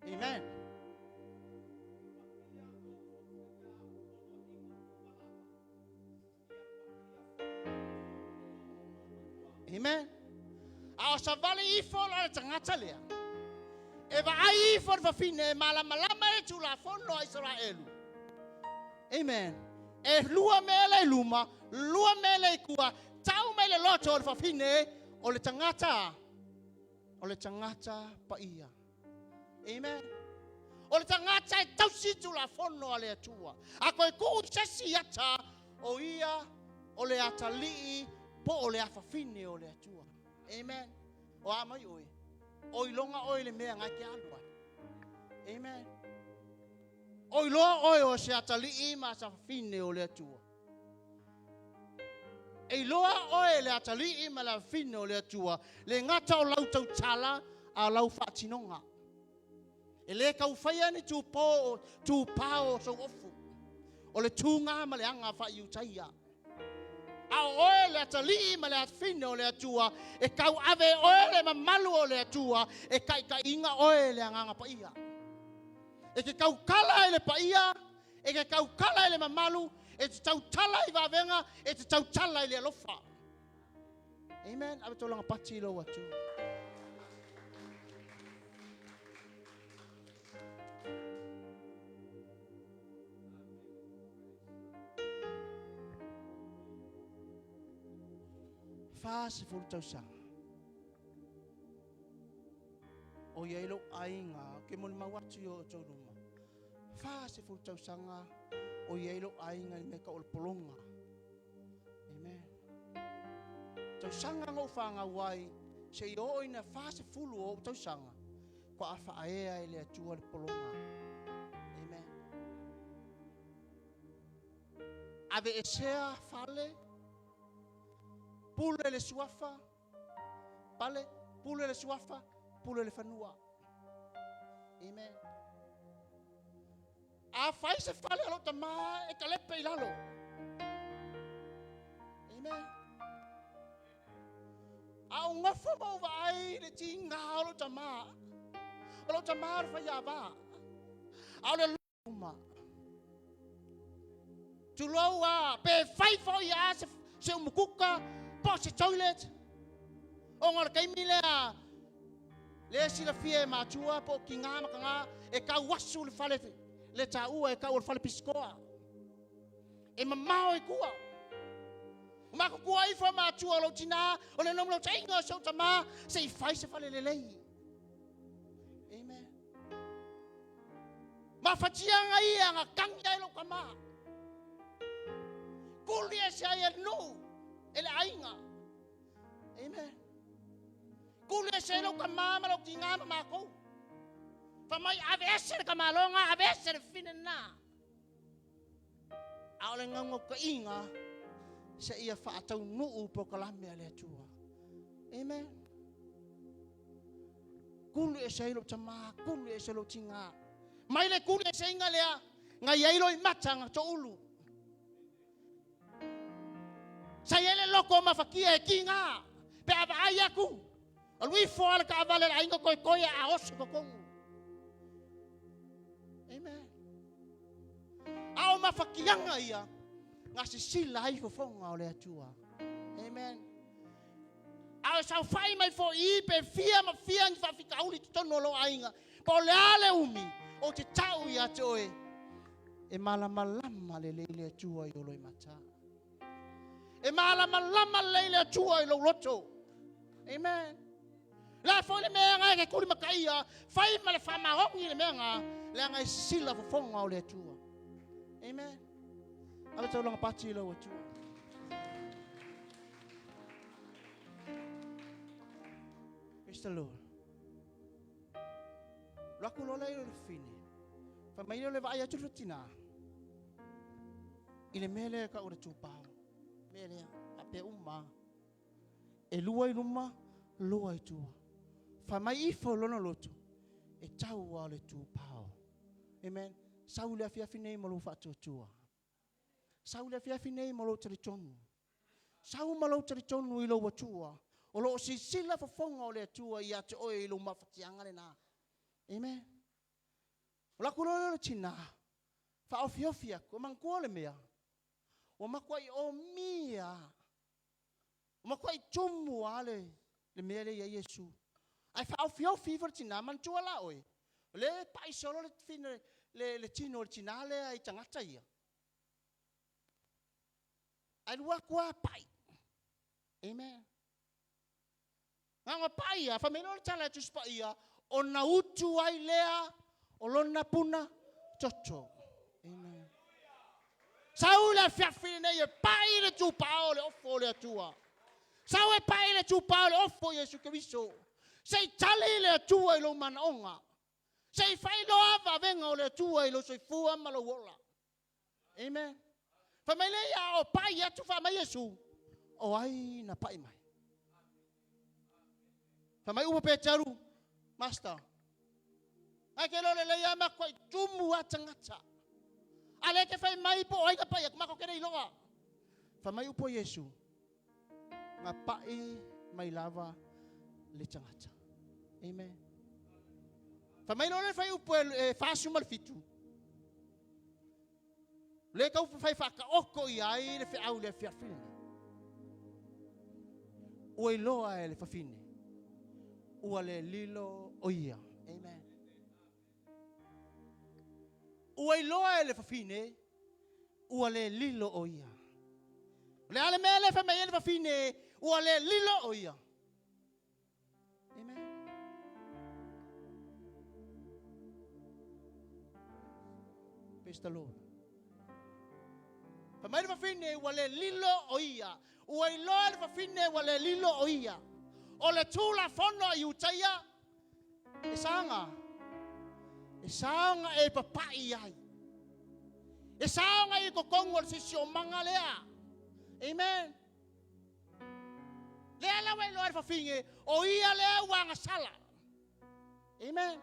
Amen. Amen. A o savali ifo la le tagata lea, e vaai ifo le fafine e malamalama e le Tulafono a Isaraelu. Amen. E lua mea le i luma, lua mea le i tua, tau mai le loto o le fafine o le tagata, o le tagata paia. Amen. O le tagata e tausi Tulafono a le Atua. A toe tuu i se isi ata, o ia o le atalii po o le afafine o le Atua. Amen. O a mai oe? O iloga oe i le mea na e te alu ai. Amen. O iloa oe o se atalii ma se afafine o le Atua. E iloa oe le atalii ma le afafine o le Atua, le gata o lau tautala, a o lau faatinoga. E le tau faia ni tupō, tupao o sou ofu. O le tūgā ma le aga faaiutaia. A o oe le atalii ma le afafine o le Atua, e tauave e oe le mamalu o le Atua, e taitaiina oe le Agaga Paia. E te tautala i le paia, e te tautala i le mamalu, e te tautala i vavega, e te tautala i le alofa. Amen. Ave tolaga pati i lou Atua. 40 tausaga o i ai lou aiga ke molimau atu i o outou luma. 40 tausaga o i ai lou aiga i le mea tau o le pologa. Amen. Tausaga na ou fanau ai, se i oo ina 40 o ou tausaga, faatoa faaea e le Atua le pologa. Amen. Aveesea fale, pule le suafa, pale, pule le suafa, pule le fanua. Amen. A fai se fale o lou tamā e talepe i lalo. Amen. A o nofo ma ou vaai i le tiga o lou tamā. O lou tamā o le faiāvā. A o le luma. Tulou a, pe fai foi a se, se umukuka, po se toilet. Ona o le taimi lea lea e silafia e matua po o tina ma tama e tau asu le fale le taua e tau o le fale pisikoa. E mamao i tua. O matutua ifo matua o lou tina, o le naulautaiga o si ou tama, se i fai se fale lelei. Amen. Mafatiaga ia na tagi ai lou tama. Kuli ese ai e le nuu, e le aiga. Amen. Kuli ese ai lou tama ma lou tina ma matou. Fai mai ave ese le tamaloga, ave ese le fine lena. A o le naunautaiga seia faataunuu polokalame a le Atua. Amen. Kuli ese ai lou tama, kuli ese lou tina. Mai le kuli eseina lea, na i ai loimata na toulu. Sa i ai le loto o mafatia e tiga, pe a vaai atu, alu ifo lava le taavale a le aiga toetoe a oso i totonu. Amen. A o mafatiaga ia, na sisila ai fofoga o le Atua. Amen. A o saofai mai foi i pe fia ma fia ni faafitauli i totonu o lou aiga, po o le a le umi, ou te tau ia te oe, e malamalama lelei le Atua i ou loimata. E malamalama lelei le Atua i lou loto. Amen. Le a foi le mea e te tulimataia, fai ma le faamaoni le mea na, leaga e sila fofoga o le Atua. Amen. Ave taulaga pati i lau Atua. Praise the Lord. Alu atu loa lea i le fine. Fai mai lea o le vaai atu le tina i le mea lea e tau o le tupao. Mea lea, faapea uma. E lua i luma, lua i tua. Fai mai ifo lona loto, e tau lava o le tupao. Amen. Sau i le afiafi nei ma lou faatuatua. Sau i le afiafi nei ma lou talitonu. Sau ma lou talitonu i lou Atua. O lo o sisila fofoga o le Atua ia te oe i lou mafatiaga lena. Amen. O la ku loa lea o le tina, faaofiofi atu, e manatua le mea, ua matuai omia lava, ua matuai tumu lava le, le mea lea i ai Iesu. Ae faaofiofi ifo le tina, manatua la oe, o lea e pai solo le, le, le, le tino o le tina lea i tagata ia. Ae alu atu lava pai. Amen. Na ona pai lava, fai mai loa le tala a Tusi Paia, ona utu ai lea o lona puna toto. Amen. Sau le afiafi lenei e pai le tupao o le ofo o le Atua. Sau e pai le tupao o le ofo o Iesu Keriso. Se i tali le Atua i lou manaoga. Se i faailoa vavega o le Atua i lou soifua ma lou ola. Amen. Fai mai lea ia o pai atu faa mai Iesu, o ai na pai mai? Fai mai upa Peteru, Master, ai ke lole lei ama ko tumu a tangata. A le ke fai mai po ai ka pai atu, mako ke nei loa. Fai mai upo Iesu, nga pai mai lava le tangata. Amen. Fai mai lole fai upo e 47. Le tau fai faataoto i ai le feau i le afiafi lenei. Ua iloa e le fafine, ua le lilo o ia. Amen. Ua iloa e le fafine, ua le lilo o ia. O le a le mea lea fai mai ai le fafine, ua le lilo o ia. Amen. Praise the Lord. Fai mai le fafine ua le lilo o ia. Ua iloa le fafine ua le lilo o ia. O le Tulafono a Iutaia, e saga. E saga e papai ai. E saga i totonu o le siosiomaga lea. Amen. Lea la ua iloa e le fafine, o ia lea ua agasala. Amen.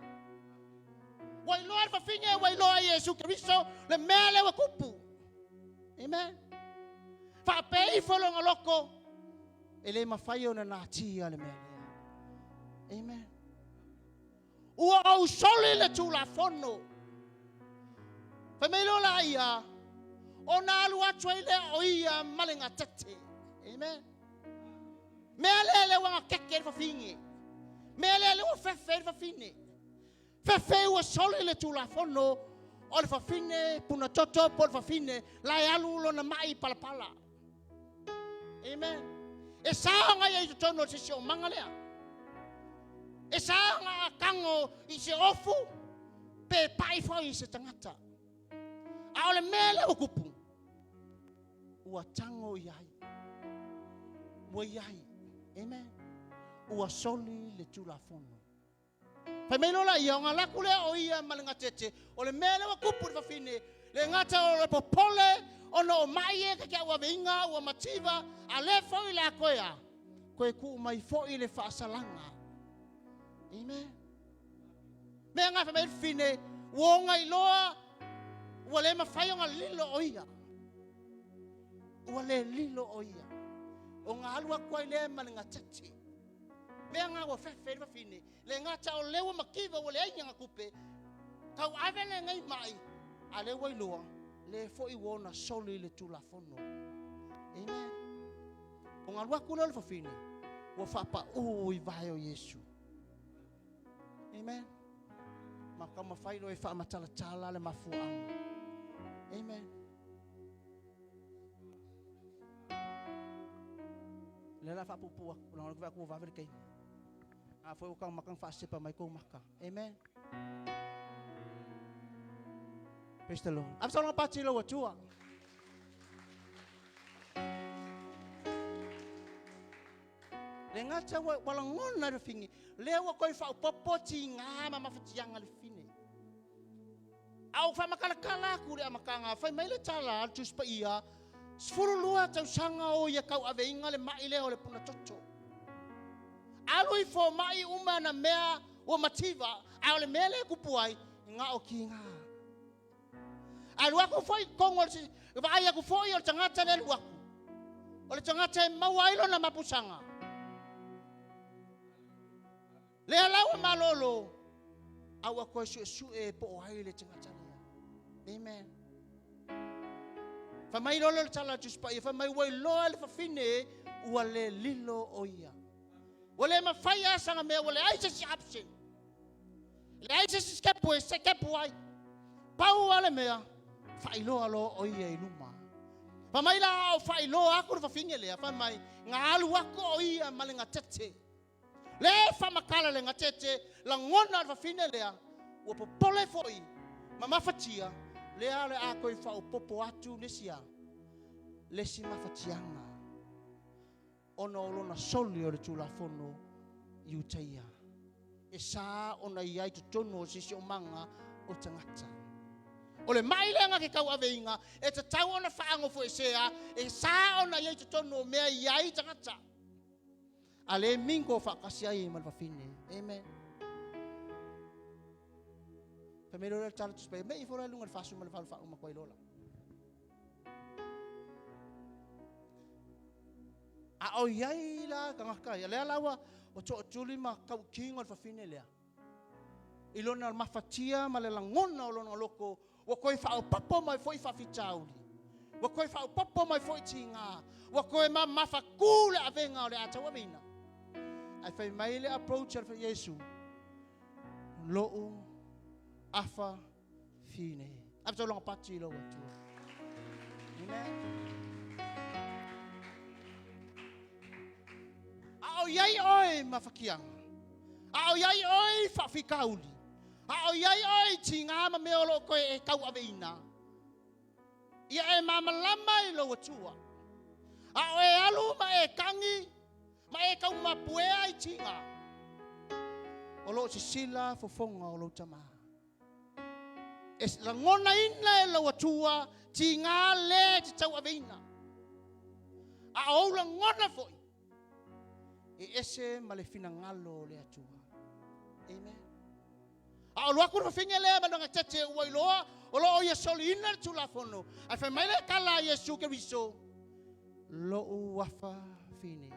Ua iloa e le fafine, ua iloa e Iesu Keriso le mea lea ua tupu. Amen. Faapea ifo lona loto, e le mafai ona natia le mea lea. Amen. Ua ou soli le Tulafono. Fai mai loa la ia, ona alu atu ai lea o ia ma le gatete. Amen. Mea lea le ua keke le fafine. Mea lea le ua fefe le fafine. Fefe ua soli le tulafono o le fafine puna toto po le fafine la e alu lona mai palapala. Amen. E sa ona ia i totonu o se siosiomaga lea. E sa ona a tago i se ofu pe pai foi i se tagata. A o le mea lea ua tupu, ua tago i ai. Ua i ai. Amen. Ua soli le tulafono. Fai mai loa laia, ona alu atu lea o ia ma le gatete, o le mea lea ua tupu i le fafine, le gata o le popole ona o mai e ke auaveiga ua mativa, a le foi la koe a, koe tuu mai foi le faasalaga. Amen. Mea nga fai mai le fafine, ua ona iloa, ua le mafai ona lilo o ia. Ua le lilo o ia. Ona alu atu ai lea ma le gatete. Mea nga ua fefe le fafine, le gata o lea ua mativa ua leai ni ana tupe, tau ave lenei mai, a lea ua iloa, le foi ua ona soli le tulafono. Amen. O alu atu lea o le fafine, ua faapau i vae o Iesu. Amen. Ma taumafai loa e faamatalatala le mafuaaga. Amen. Lea la faapuupuu atu, leaga o lea ua vave le taimi. A foi ua taumaka ona faasepa mai tou maka. Amen. Praise the Lord. Ave saologa pati i lou Atua. Le gata ua, ua lagona le fafine, lea ua toe faaopoopo tiga ma mafatiaga le fafine. A ou faamatalatala atu i le amataga, fai mai le tala a le Tusi Paia, 12 tausaga o ia tauaveina le mai lea o le puna toto. Alu i fomai uma ana mea ua mativa, a o le mea lea e tupu ai, na o tiga. Alu atu foi i totonu o le vaai atu foi o le tagata lea alu atu, o le tagata e maua ai lona mapusaga. Lea la ua malolo, a ua toe suesue po o ai le tagata lea. Amen. Fai mai loa lea o le tala a Tusi Paia, fai mai ua iloa e le fafine ua le lilo o ia. Ua le mafai lava sana mea, ua leai se isi option. Leai se isi step e sekepu ai. Pau lava le mea, faailoa loa o ia i luma. Fai mai la a o faailoa atu le fafine lea, fai mai, na alu atu o ia ma le gatete. Le faamatala le gatete, lagona le fafine lea, ua popole foi ma mafatia, lea o le a toe faaopoopo atu le isi a, le isi mafatiaga ona o lona soli o le Tulafono Iutaia. E sa ona i ai totonu o siosiomaga o tagata. O le mai lea na ke tauaveina, e tatau ona faanofoesea, e sa ona i ai totonu o mea i ai tagata. A le mingo faatasi ai ma le fafine. Amen. Fai mai loa le tala tusi paia, mei ifo la i luga o le 48 faauma atu ai loa la. A o i ai la tagata ia, lea la ua tootuli ma tautino le fafine lea. I lona mafatia ma le lagona o lona loko, ua toe faaopoopo mai foi faafitauli. Ua toe faaopoopo mai foi tiga. Ua toe mamafatū le avega o le a tauaveina. Ae fai mai le approach a le Iesu, lou afa fine. Ave taulaga pati i lou Atua. Amen. A o i ai oe ma fatiaga, a o i ai oe i faafitauli, a o i ai oe i tiga ma mea o lo o toe e tauaveina, ia e malamalama i lou Atua. A o e alu ma e tagi ma e taumapuea i tiga, o lo o sisila fofoga o lou tama. E lagonaina e lou Atua tiga lea e te tauaveina. A o ou lagona foi, e ese ma le finagalo o le Atua. Amen. A o alu atu le fafine lea ma lona tete ua iloa o lo o ia soliina le Tulafono. Ae fai mai le tala a Iesu Keriso, lou afa fine.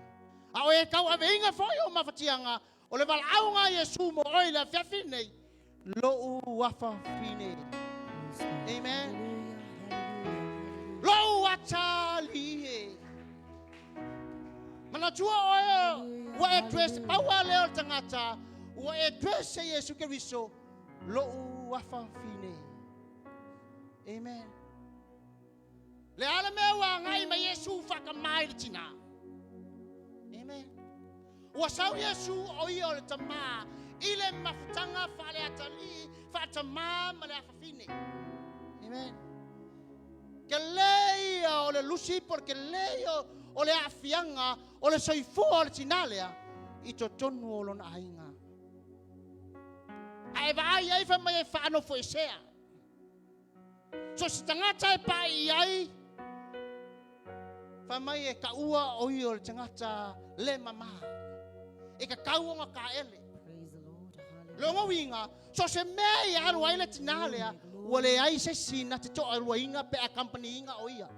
A o e tauaveina foi o mafatiaga o le valaauga a Iesu mo oe i le afiafi lenei, lou afa fine. Amen. Lou atalii e. Manatua oe ua e dress pau lava lea o le tagata ua e dress e Iesu Keriso lou afafine. Amen. Le a le mea ua agai mai Iesu faatama i le tinā? Amen. Ua sau Iesu o ia o le tamā i le mafutaga faaleatalii faatamā ma le afafine. Amen. Kele ia o le lusi po o le kele ia o le aafiaga o le soifua o le tinā lea i totonu o lona aiga. A e vaai i ai fai mai e faanofoesea. So se tagata e pai i ai, fai mai e kaua o ia o le tagata le mamā. E kakau ona kaele. Lona uiga, so se mea i alu ai le tinā lea, ua leai se isi na te toaluaina pe accompany-ina o ia.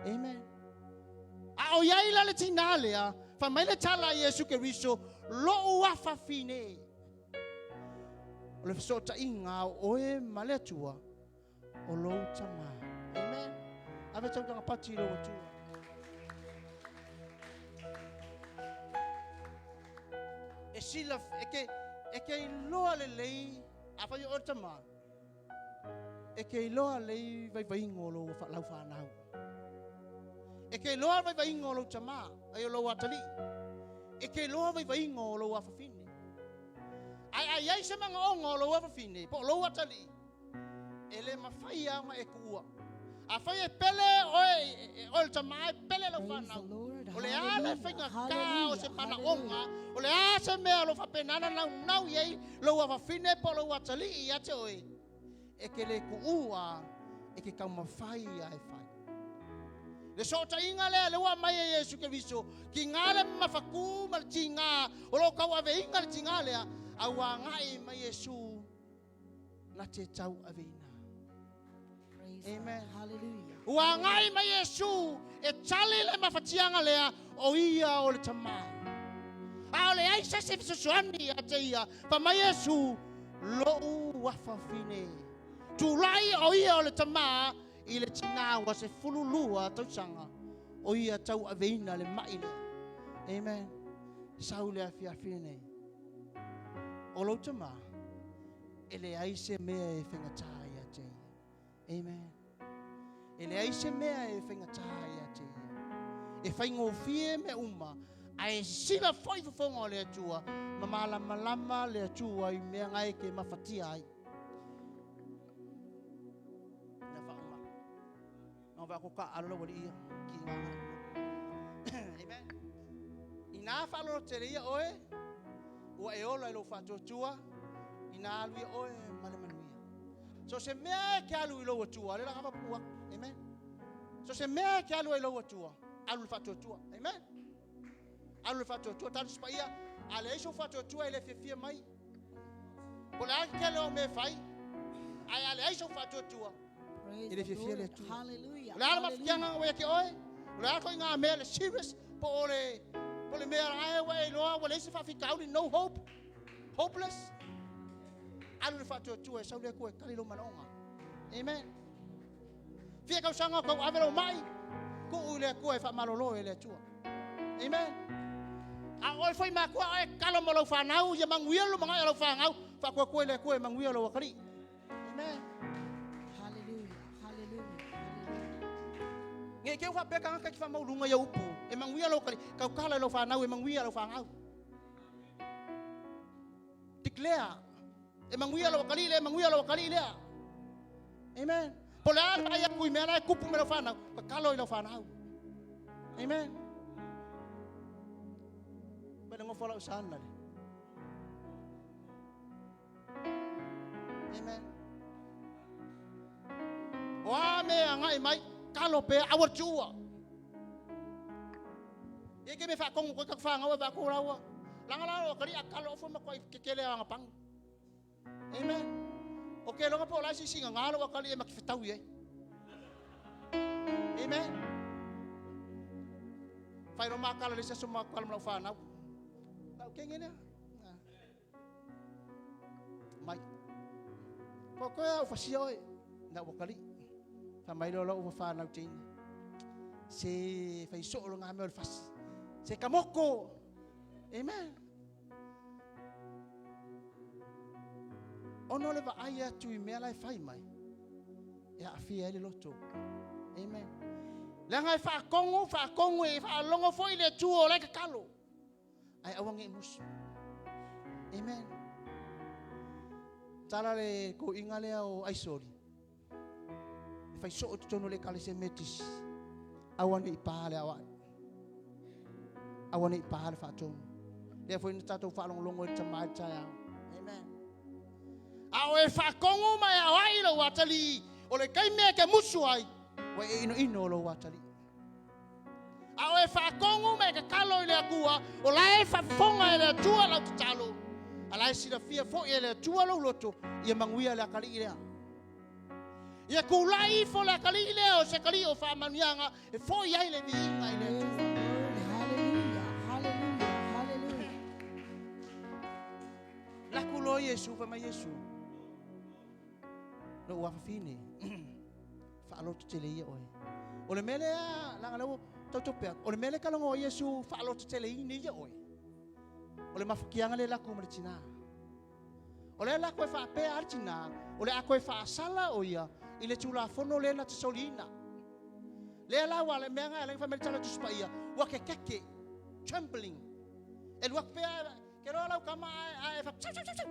Amen. A o i ai la le tinā lea, fai mai le tala a Iesu Keriso, lou afafine. O le fesootaiga o oe ma le Atua, o lou tamā. Amen. Ave tautaga pati i lou Atua. E sila, e ke, e ke iloa lelei, afai o oe le tamā, e ke iloa lelei vaivaiga o lou lau fanau. E ke iloa vaivaiga o lou tamā, ai o lou atalii. E ke iloa vaivaiga o lou afafine. Ae a i ai se manaoga o lou afafine po o lou atalii, e le mafai lava ona e tuua. Afai e pele oe, oe le tamā e pele lau fanau, o le a le faigata o se manaoga, o le a se mea o lo o faapena ona naunau i ai lou afafine po o lou atalii ia te oe, e te le tuua, e te taumafai lava e fai. Le sootaiga lea lea ua aumai e Iesu Keriso, tiga le mamafatū ma le tiga o lo o tauaveina le tiga lea, a ua agai mai Iesu na te tauaveina. Amen. Hallelujah. Ua agai mai Iesu e tali le mafatiaga lea o ia o le tamā. A o leai se isi e fesoasoani ia te ia, fai mai Iesu, lou afafine. Tulai o ia o le tamā i le tinā ua 12 tausaga o ia tauaveina le mai lea. Amen. Sau le afiafi lenei. O lou tamā, e leai se mea e faigata ia te ia. Amen. E leai se mea e faigata ia te ia. E faigofie mea uma, ae sila foi fofoga o le Atua, ma malamalama le Atua i mea na e ke mafatia ai. Na whauma. Na wha ko ka alo wali ia ki ngā ngā. Amen. Inā whaalolo tele ia oe, ua e ola i lou faatuatua, inā alu ia oe ma le manuia. So se mea e ke alu i lou Atua, le la ngava pua. Amen. So se mea e ke alu ai lou Atua, alu le faatuatua. Amen. Alu le faatuatua, talu se paia, a leai sou faatuatua e le fiafia mai. Po o le a ke tele o mea e fai, ae a leai sou faatuatua, Praise e le the fiafia le Lord. Atua. Hallelujah. O le a le Hallelujah. mafatiaga ua ia te oe, o le a foi ngā mea le serious, po o le, po o le mea ae ua e iloa ua leai se faafitauli, no hope, hopeless. Alu le faatuatua e sau le Atua e tali lou manaoga. Amen. Fia tausaga o tauave lou mai, tuu i le Atua e faamalolo e le Atua. Amen. A o oe foi matua oe kalo mo lau fanau, ia manuia le lumanai o lau fanau, faatuatua i le Atua e manuia lou atalii. Amen. Hallelujah. Hallelujah. Hallelujah. Ne i te i ua faapea tagata e te faamaualuga ia upu, e manuia lou atalii, tautala i lau fanau e manuia lau fanau. Declare, e manuia lou atalii lea, e manuia lou atalii lea. Amen. Po o le a le vaai atu i mea la e tupu mai lau fanau, tatalo i lau fanau. Amen. Mai le nofo lau sana le. Amen. O a mea agai mai, kalo pea, aua le tuua. E ke me whaakongo koe ka whangau e whaako raua. Langa la o kari a kalo ofo ma koe ke kele anga pangu. Amen. O ke longa po lai sisi nga ngalo a kali e maki whetau i ai. Amen. Whai ro makala le seso makala mlau whanau. Lau kenge nea. Mai. Ko koe au whasia oe. Na ua kali. Wha mai lo lau ua whanau teine. Se whai soo lo ngā mea o le fasi. Se kamoko. Amen. Ona o le vaai atu i mea la e fai mai, e aafia ai le loto. Amen. Leaga e faatogu, faatogu e faalogo foi le Atua o la e tatalo. Ae aua ne i musu. Amen. Tala le toeaina lea o Aisoli, e fai soo i totonu o le Ekalesia Metotisi, aua ne i pa le aoai. Aua ne i pa le faatonu. Lea foi na tatou faalogologo i le tama i le taeao. Amen. A o e faatogu ma e aoai lou atalii, o le taimi e te musu ai, ua e inoino o lou atalii. A o e faatogu ma e tatalo i le Atua, o la e faafofoga e le Atua lau tatalo, a la e silafia foi e le Atua lou loto, ia manuia le atalii lea. Ia tulai ifo le atalii lea o se atalii o faamanuiaga e foi ai le viiga i le Praise Atua. the Lord. Hallelujah. Hallelujah. Hallelujah. Laku loa Iesu, fai mai Iesu, lou afafine, faalototele ia oe. O le mea lea, leaga lea ua tautope atu, o le mea lea e talanoa ai Iesu, faalototeleina ia oe. O le mafatiaga lea e laku ma le tina. O lea la toe faapea lava le tina, o le a toe faasala o ia i le Tulafono lea na te soliina. Lea la ua le mea na fai mai le tala Tusi Paia, ua kekeke, trembling. E alu atu pea, ke loa lau tama ae fa chau chau chau chau.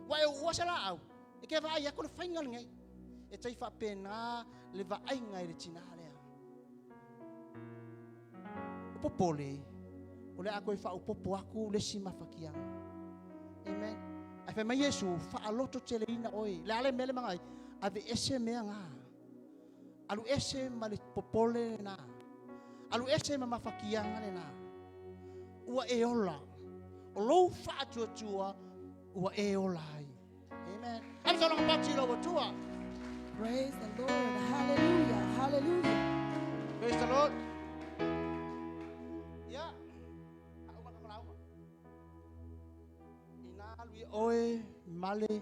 Ua e uua se laau, e ke vaai atu le faiga lenei. E tai faapena le vaaiga i le tina lea. O popole, o le a toe faaopoopo atu le isi mafatiaga. Amen. Ae fai mai Iesu, faalototeleina oe. Le a le mea le magai, aveese mea na. Alu ese ma le popole lena. Alu ese ma mafatiaga lena. Ua e ola. O lou faatuatua, ua e ola ai. Amen. Ave sa longa pati lo Atua. Praise the Lord. Hallelujah. Hallelujah. Praise the Lord. Ia, auma ka lauma. Ina alu ia oe male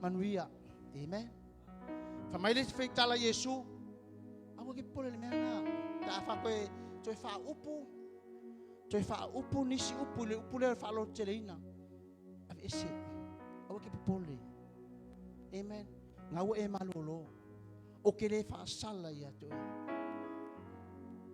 manuia. Amen. Fa mai le feitala Iesu. Aua ke popole le mea na. Ta afa koe toe faaupu. Toe faaupu nisi upu i le upu lea o le faalototeleina. Aveese. Aua ke popole. Amen. Gaua e malolo. O ke le faasala ia te oe.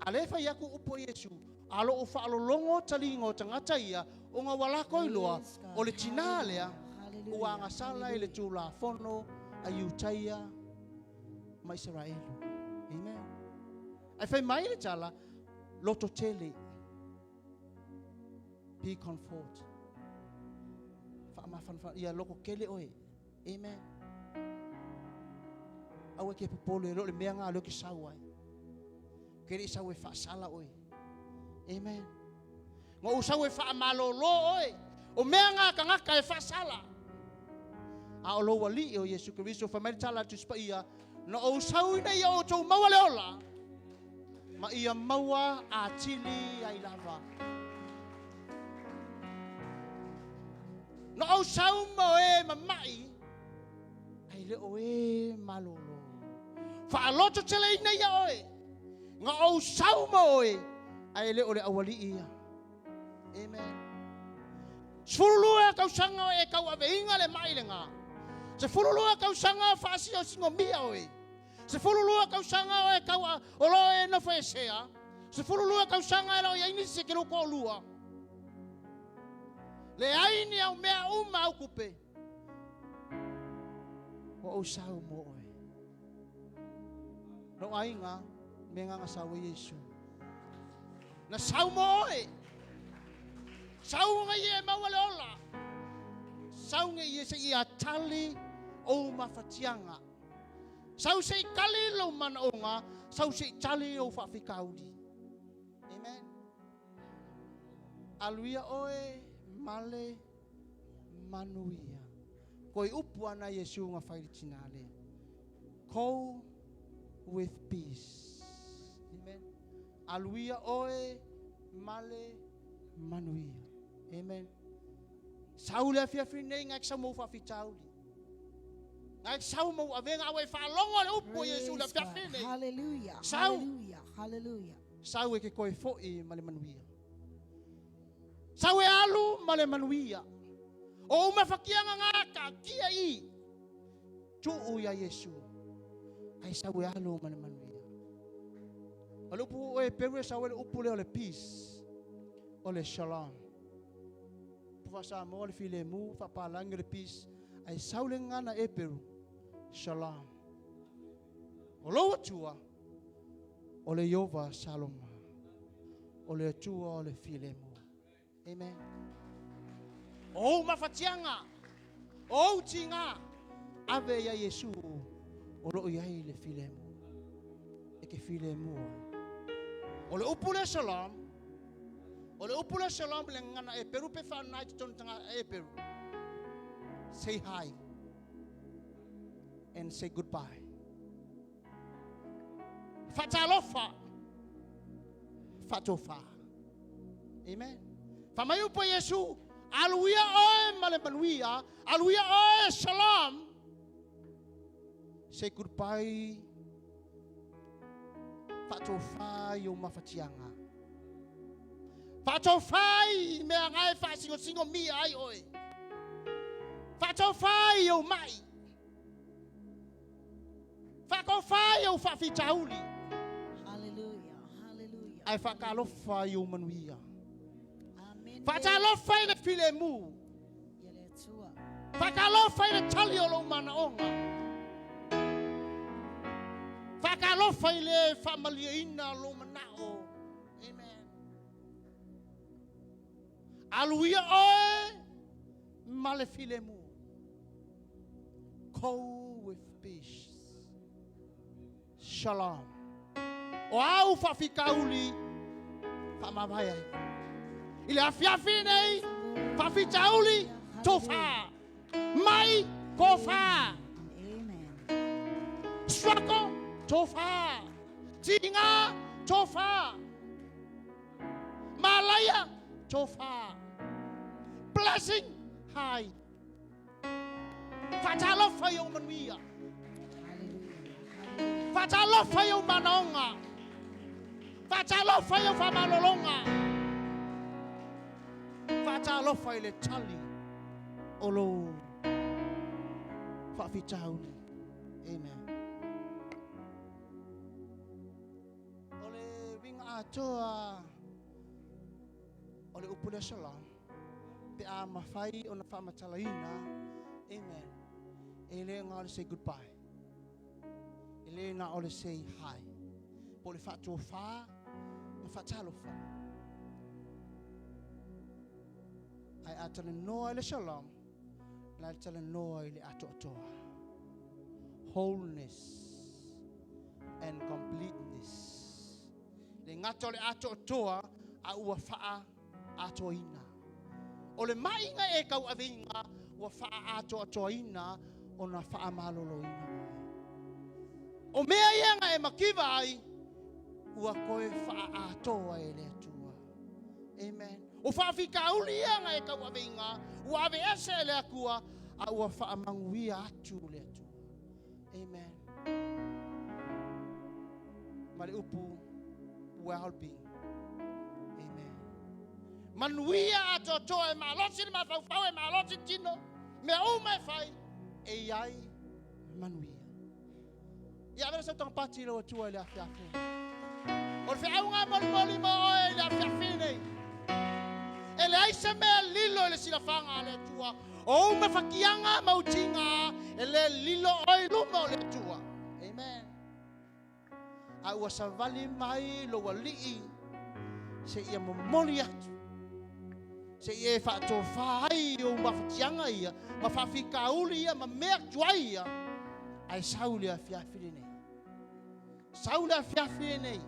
A le fai atu upu a Iesu, a lo o faalologo taliga o tagata ia, ona ua lako iloa, Praise God. o le tina lea, Hallelujah. ua agasala i le Tulafono a Iutaia ma Isaraelu. Amen. Ae fai mai le tala, lototele. Be comfort. Faamafanafana, ia lototele oe. Amen. Aua ke popole, e le o le mea lena o lea ou te sau ai. Ke le i sau e faasala oe. Amen. Na ou sau e faamalolo oe. O mea na a tagata e faasala. A o lou Alii o Iesu Keriso, fai mai le tala a le Tusi Paia, na ou sau ina ia outou maua le ola, ma ia maua atili ai lava. Na ou sau mo e mamai, ae le o e malolo. Faalototeleina ia oe, na ou sau mo oe, ae le o le aualii ia. Amen. 12 tausaga o e tauaveina le mai lena. 12 tausaga o faasiosinomia oe. 12 tausaga o e tau o lo o e nofo esea. 12 tausaga e le o i ai nisi e te lou toalua. Leai ni au mea uma au tupe. Ua ou sau mo oe. Lou aiga, mea na na sau ai Iesu. Na sau mo oe. Sau nei e maua le ola. Sau nei e seia tali ou mafatiaga. Sau se i tali lou manaoga, sau se i tali ou faafitauli. Amen. Alu ia oe male manuia. Koi upu ana Iesu na fai i le tina lea. Go with peace. Amen. Alu ia oe male manuia. Amen. Sau le afiafi nei ngai sau mau faafitauli. Ngai sau mau avega aua e faalogo le upu o Iesu le Praise God. afiafi nei. Hallelujah. Sau. Hallelujah. Hallelujah. Sau e ke koe foi ma le manuia. Sau e alu ma le manuia. O ou mafatiaga na taatia i tuu ia Iesu, ae sau e alu ma le manuia. O le upu o Eperu e sau ai le upu lea o le peace, o le shalom. Upu faa-Samoa o le filemu, faapalagi o le peace, ae sau le gagana Eperu, shalom. O lou Atua, o le Ieova Saloma, o le Atua o le filemu. Amen. O ou mafatiaga, o ou tiga, ave ia Iesu o lo o i ai le filemu. E te filemu ai. O le upu lea shalom, o le upu lea shalom le gagana Eperu pe faaaoga i totonu o tagata Eperu. Say hi and say goodbye. Faatalofa, faatofa. Amen. Fai mai upu a Iesu, alu ia oe ma le manuia, alu ia oe shalom. Say goodbye. Faatofa i ou mafatiaga. Faatofa i mea ngae faasingosingo mia ai oe. Faatofa i ou mai. Faatofa i ou faafitauli. Hallelujah. Hallelujah. Ae faatalofa i ou manuia. Amen. Faatalofa i le filemu. Ia le Atua. Faatalofa i le tali o lou manaoga. Faatalofa i le faamalieina o lou manao. Amen. Alu ia oe ma le filemu. Go with peace. Shalom. O au faafitauli faamavae ai. I le afiafi nei, faafitauli tofa. Mai tofa. Amen. Struggle tofa. Tiga tofa. Malaia tofa. Blessing high. Faatalofa i ou manuia. Hallelujah. Faatalofa i ou manaoga. Faatalofa i ou faamalologa. Faatalofa i le tali o lou faafitauli. Amen. O le uiga atoa o le upu lea shalom, pe a mafai ona faamatalaina, amen, e le na o le say goodbye, e le na o le say hi, po o le faatofa ma faatalofa. Ae a talanoa i le shalom, la le talanoa i le atoatoa. Wholeness and completeness. Le gata o le atoatoa a ua faaatoaina. O le maiga e tauaveina ua faaatoatoaina ona faamaloloina oe. O mea ia na e mativa ai, ua toe faaatoa e le Atua. Amen. O faafitauli ia na e tauaveina, ua aveese e le Atua, a ua faamanuia atu le Atua. Amen. Ma le upu well-being. Amen. Manuia atoatoa e malosi le mafaufau e malosi le tino, mea uma e fai, e i ai manuia. Ia avea sau tagapati i lau Atua i le afiafi. O le feauga molimoli mo oe i le afiafi nei. E leai se mea lilo i le silafaga a le Atua. O ou mafatiaga ma ou tiga, e le lilo oe i luma o le Atua. Amen. A ua savali mai lou alii seia momoli atu, seia e faatofa ai i ou mafatiaga ia, ma faafitauli ia, ma mea tuai ia, ae sau le afiafi lenei. Sau le afiafi lenei.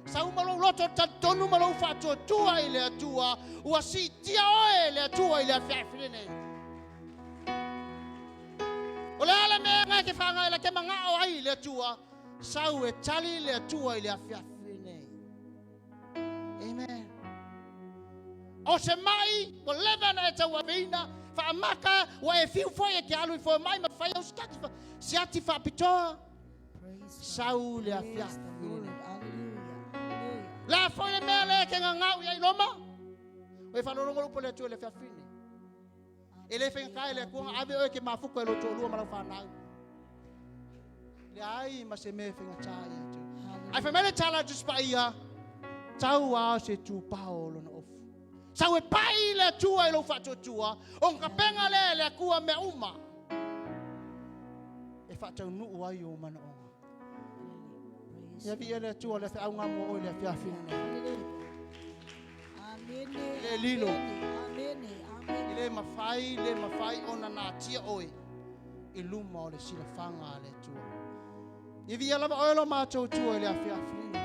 Sau ma lou loto talitonu ma lou faatuatua i le Atua, ua siitia oe e le Atua i le afiafi lenei. O le a le mea e te whangai la te mangao ai i le Atua, sau e tali le Atua i le afiafi lenei. Amen. O se mai, ua leva na e tauaveina, faamaka, ua e fiu foi e te alu i fomai ma fai au siati faapitoa. Praise God. Sau le Praise afiafi the Lord. lenei. Hallelujah. Hallelujah. La foi le mea le ke ngangau ia i Roma. O e faalologo le upu a le Atua i le afiafi nei. E le faigata i le Atua ona ave oe e te mafuta i lou toalua ma lau fanau. Leai ma se mea e faigata ia te oe. Ae fai mai le tala a le Tusi Paia, tau lava o se itupao o lona ofu. Sau e pai le Atua i lou faatuatua, ona tapena lea e le Atua mea uma e faataunuu ai ou manaoga. Ia viia le Atua le feauga mo oe le afiafi lenei. Amene. Le lilo. Amene. E le mafai, le mafai ona natia oe i luma o le silafaga a le Atua. Ia viia lava oe lo matou Atua i le afiafi lenei.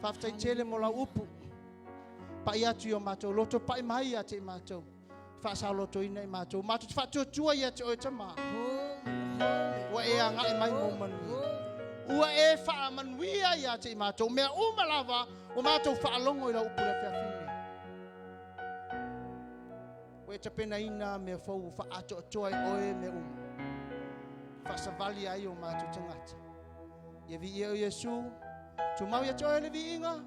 Faafetai tele mo lau upu. Pai atu i o matou loto, pai mai ia te i matou. Faasaolotoina i matou. Matou te faatuatua ia te oe Tama. Ua e agai mai mo manuia. Ua e faamanuia ia te i matou. Mea uma lava ua matou faalogo i lau upu i le afiafi lenei. Ua e tapenaina mea fou ua faaatoatoa e oe mea uma. Faasavali ai o matou tagata. Ia viia o Iesu, tumau ia te oe le viiga,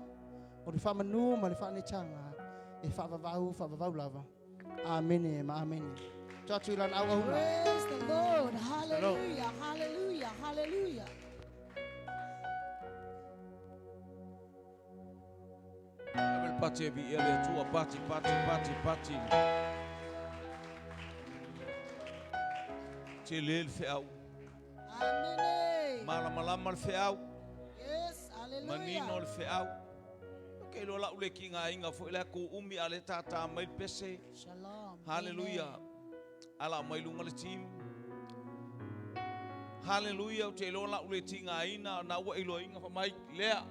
o le faamanu ma le faaneetaga, e faavavau, faavavau lava. Amene ma amene. To atu i lana auauna. Praise the Lord. Hallelujah. Hallelujah. Hallelujah. Ave le pati e viia le Atua, pati, pati, pati, pati. Tele le feau. Amene. Malamalama le feau. Yes. Hallelujah. Manino le feau. Ke iloa lau le tigaina foi le ku umi a le tātā mai le pese. Shalom. Hallelujah. Ala mai lunga le team. Hallelujah. Ou te iloa lau le tigaina na ua iloaina fa mai lea.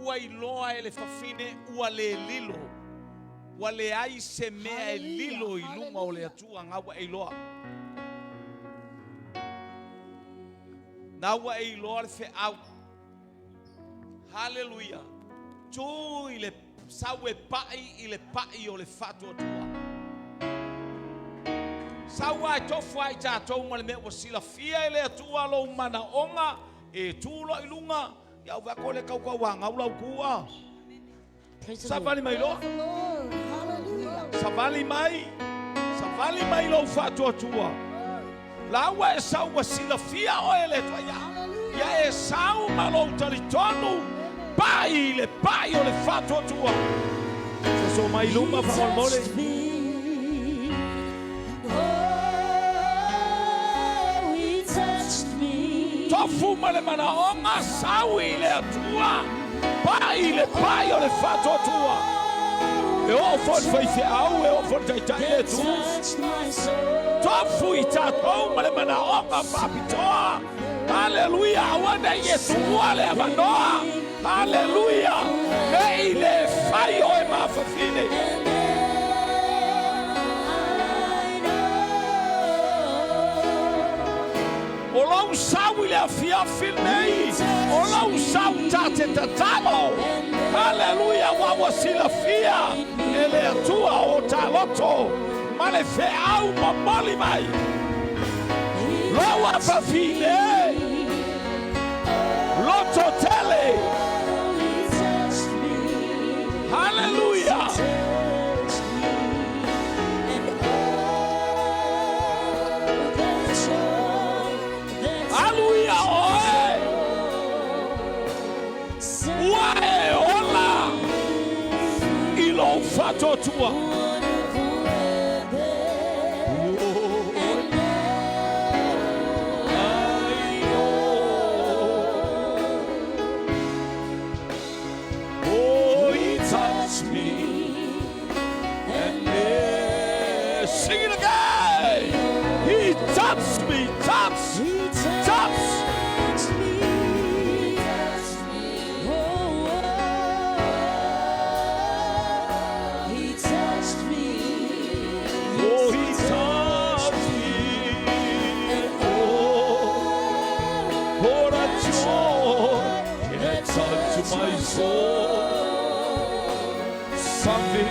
Ua iloa e le fafine ua le lilo. Ua leai se mea e lilo i luma o le Atua nga ua e iloa. Na ua e iloa le feau. Hallelujah. Tu i le sau e pai i le pai o le faatuatua. Sau ai tofu ai tātou ma le mea ua silafia e le Atua lou manaoga e tu loa i luga. Ia au vako le kaukau angau lau kua. Praise the Lord. Savali mai loa. Praise the Lord. Hallelujah. Savali mai. Savali mai lou faatuatua. La ua e sau ua silafia oe le Atua ia. Ia e sau ma lou talitonu. Pai i le pai o le faatuatua. Soso mai luma faamolemole. Touched me. Oh, he touched me. Tofu ma le manaoga sau i le Atua. Pai i le pai o le faatuatua. E oo foi le faifeau, e oo foi le taitai le Atua. Touched my soul. Tofu i tātou ma le manaoga faapitoa. Haleluia, aua nei e tuua le avanoa. Haleluia, nei le fai oe mafafine. And now I know. O lau sau i le afiafi nei. O lau sau ta te tatalo. Haleluia, ua ua silafia e le Atua o taloto. Ma le feau momoli mai. Lau afafine. Loto tele. Oh, he touched me. Haleluia. Touched me. And oh, the joy that Haleluia oe. touched Ua e ola i lou faatuatua. Wonderful heaven. And now I know. Oh, he touched me and then sing it again. He touched me, touch, He touch. touched me. Oh, oh, he touched me. Oh, he touched me. Oh, what a joy it touched my soul. Something,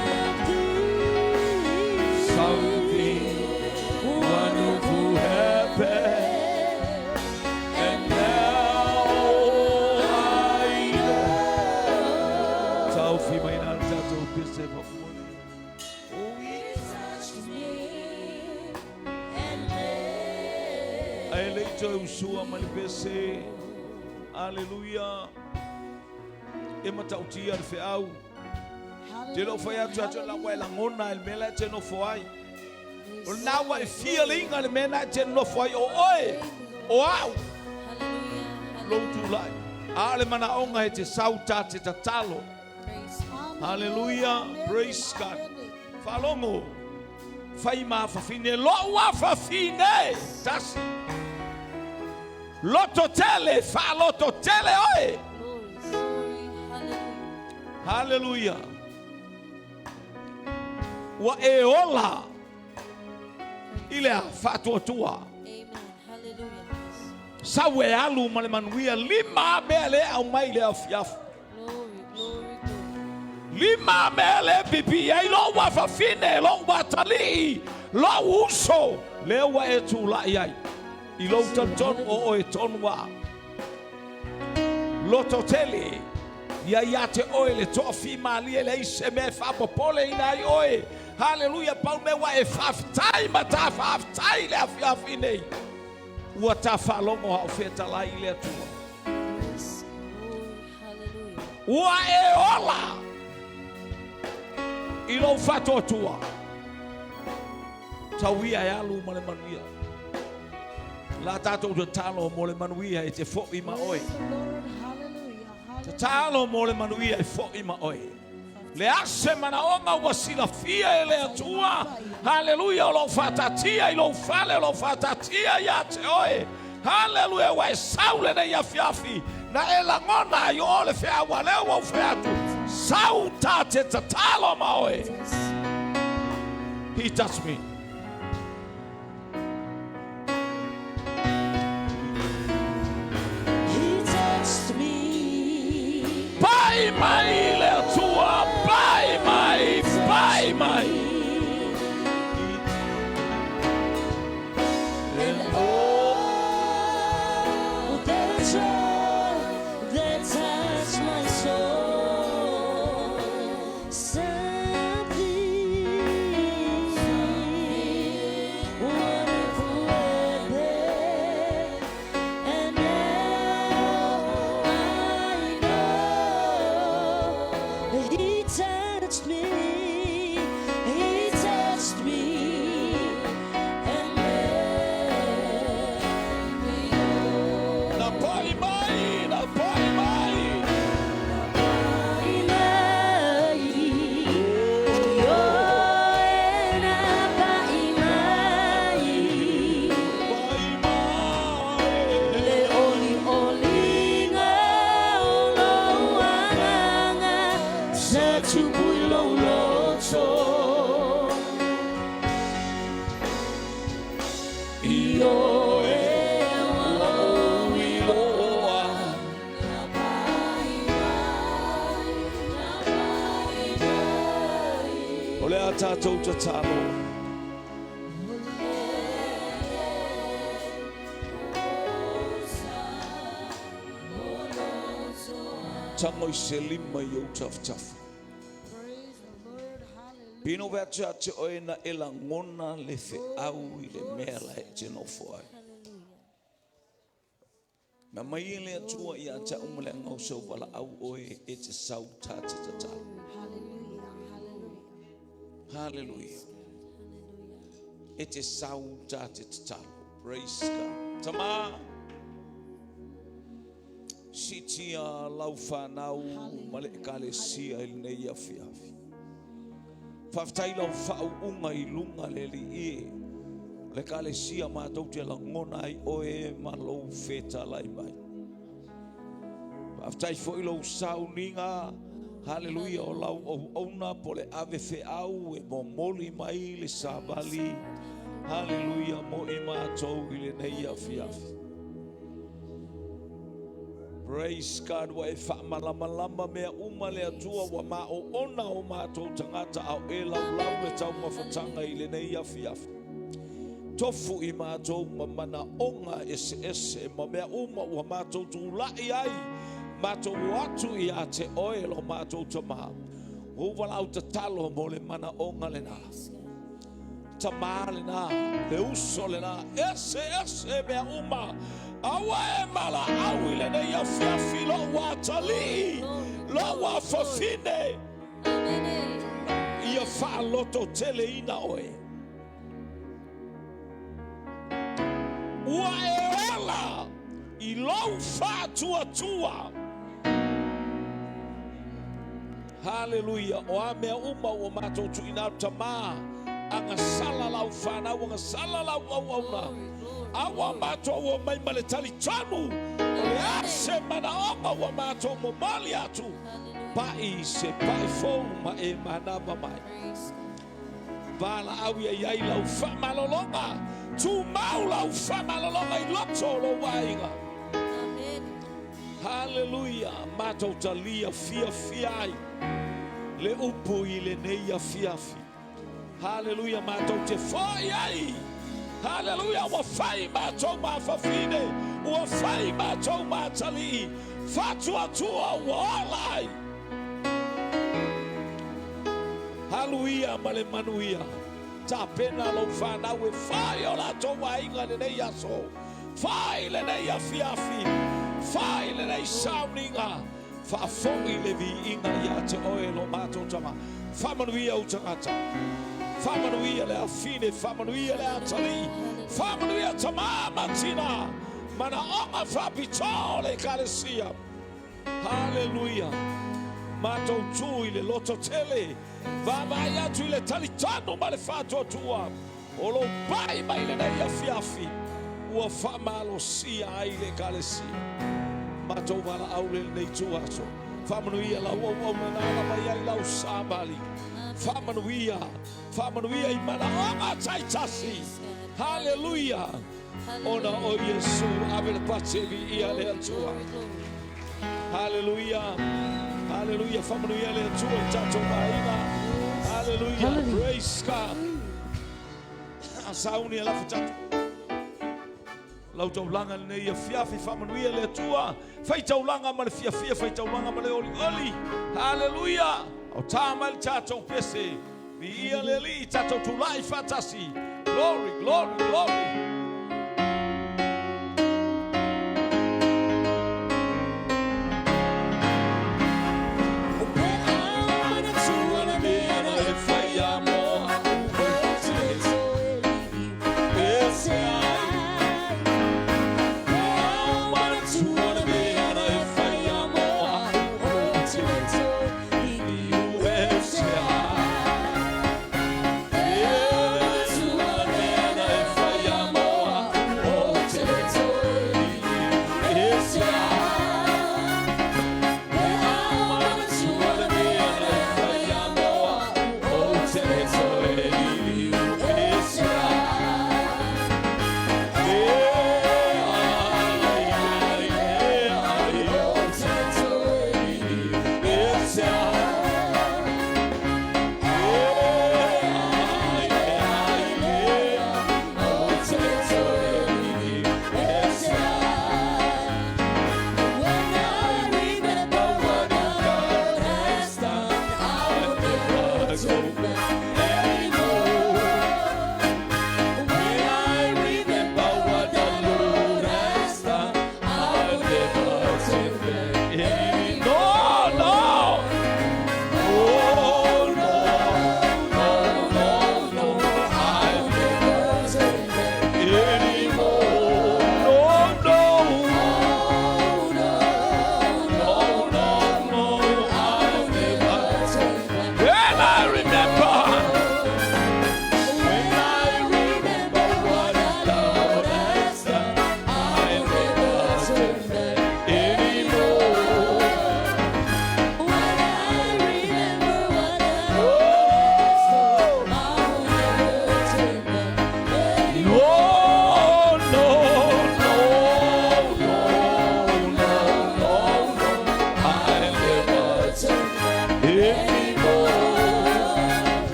something wonderful happened, and now I know. Taufi mai nā le tātou pese whakumone. Ae le i toe usua mai le pese. Aleluia. E matautia le feau. Te le o fai atu atu la ua e lagona i le mea la e te nofo ai. O lena ua e fia liga le mea na e te nofo ai o oe, o au, lou tulai. A o le manaoga e te sau ta te tatalo. Hallelujah. Praise God. Faalogo. Fai ma afafine. Lou afafine. Tasi. Loto tele. Faaloto tele oe. Hallelujah. Ua e ola i le faatuatua. Sau e alu ma le manuia lima mea le aumai i le afiafi. Lima mea le pipi ai lou afafine, lou atalii, lou uso, lea ua e tulai ai. I lou talitonu o oe tonu a. Loto tele, ia ia te oe le toafimalie leai se mea e faapopoleina ai oe. Haleluia, pau mea ua e faafetai ma ta faafetai i le afiafi nei. Ua ta faalogo a o fetalai i le Atua. Ua e ola i lou faatuatua. Tau ia e alu ma le manuia. La tātou tatalo mo le manuia e te fo'i ma oe. Tatalo mo le manuia e fo'i ma oe. Le ase manaoga ua silafia e le Atua. Haleluia, o lou faatatia i lou fale, o lou faatatia ia te oe. Haleluia, ua e sau lenei afiafi, na e lagona ai o le feau a lea ua ou fai atu, sau ta te tatalo ma oe. He touched me. He touched me. Pai mai le Atua, pai mai, pai mai. And oh, that joy that touched my soul. Something wonderful happened, and now I know He touched me. He touched me and made me whole. Na pai mai, na pai mai. Mai, ioe na pai mai. Pai mai. Le olioliga o lou agaga sa tupu i lou loto. Ioe ua ou iloa. Na pai mai, na pai mai. O le a tātou tatalo. Tago i se lima i ou tafatafa. Praise the Lord. Hallelujah. Pino vea te ate oe na e lagona le feau i le mea la e te nofo ai. Na mai e le Atua ia te au ma le aga o sau valaau oe e te sau ta te tatalo. Hallelujah. Hallelujah. Hallelujah. E te sau ta te tatalo. Praise God. Tama. Sitia lau whanau ma le ekalesia i lenei afiafi. Faafetai lau faauuga i luga le Alii e. Le ekalesia matou te lagona ai oe ma lou fetalai mai. Faafetai foi lou sauniga. Haleluia o lau auauna po le ave feau e momoli mai le savali. Haleluia mo i matou i lenei afiafi. Praise God ua e faamalamalama mea uma le Atua ua maoona o matou tagata a o e laulau le taumafataga i lenei afiafi. Tofu i matou ma manaoga eseese ma mea uma ua matou tulai ai, matou o atu ia te oe lo matou Tama. Ua ou valaau tatalo mo le manaoga lena. tamā lenā, le uso lenā, ese ese mea uma. Aua e malaau i lenei afiafi lou atalii, lou afafine. Ia faalototeleina oe. Ua e ola i lou faatuatua. Haleluia! O a mea uma ua matou tuuina atu, Tamā, agasala lau fanau, agasala lau auauna. A ua matou omai ma le talitonu, o le a se manaoga ua matou momoli atu, pai se pai fou ma e manava mai. Valaau ia i ai lau faamalologa, tumau lau faamalologa i loto o lou aiga. Haleluia! Matou talia fiafia ai le upu i lenei afiafi. Haleluia! Matou te foi ai. Haleluia! Ua fai matou ma fafine, ua fai matou ma atalii, faatuatua ua ola ai. Haluia ma le manuia. Tapena lou fanau e fai o latou aiga i lenei aso. Fai lenei afiafi, fai lenei sauniga, faafoi le viiga ia te oe lo matou Tama. Faamanuia ou tagata, faamanuia le afine, faamanuia le atalii, faamanuia tama ma tina, manaoga faapitoa o le Ekalesia. Haleluia! Matou tu i le loto tele, vaavaai atu i le talitonu ma le faatuatua. O lou pai mai lenei afiafi ua faamalosia ai le Ekalesia. Matou valaau le lenei ituaso. Faamanuia lau auauna na ala mai ai lau savali. Faamanuia, faamanuia i manaoga taitasi. Haleluia! Ona o Iesu, ave le pati e viia le Atua. Haleluia! Haleluia! Faamanuia le Atua i tatou aiga. Haleluia! Praise God! Sauni e lafo tatou. Lau taulaga lenei afiafi, faamanuia le Atua. Faitaulaga ma le fiafia, faitaulaga ma le olioli. Haleluia! O tā mai le tatou pese. Viia le Alii, tatou tulai faatasi. Glory, glory, glory.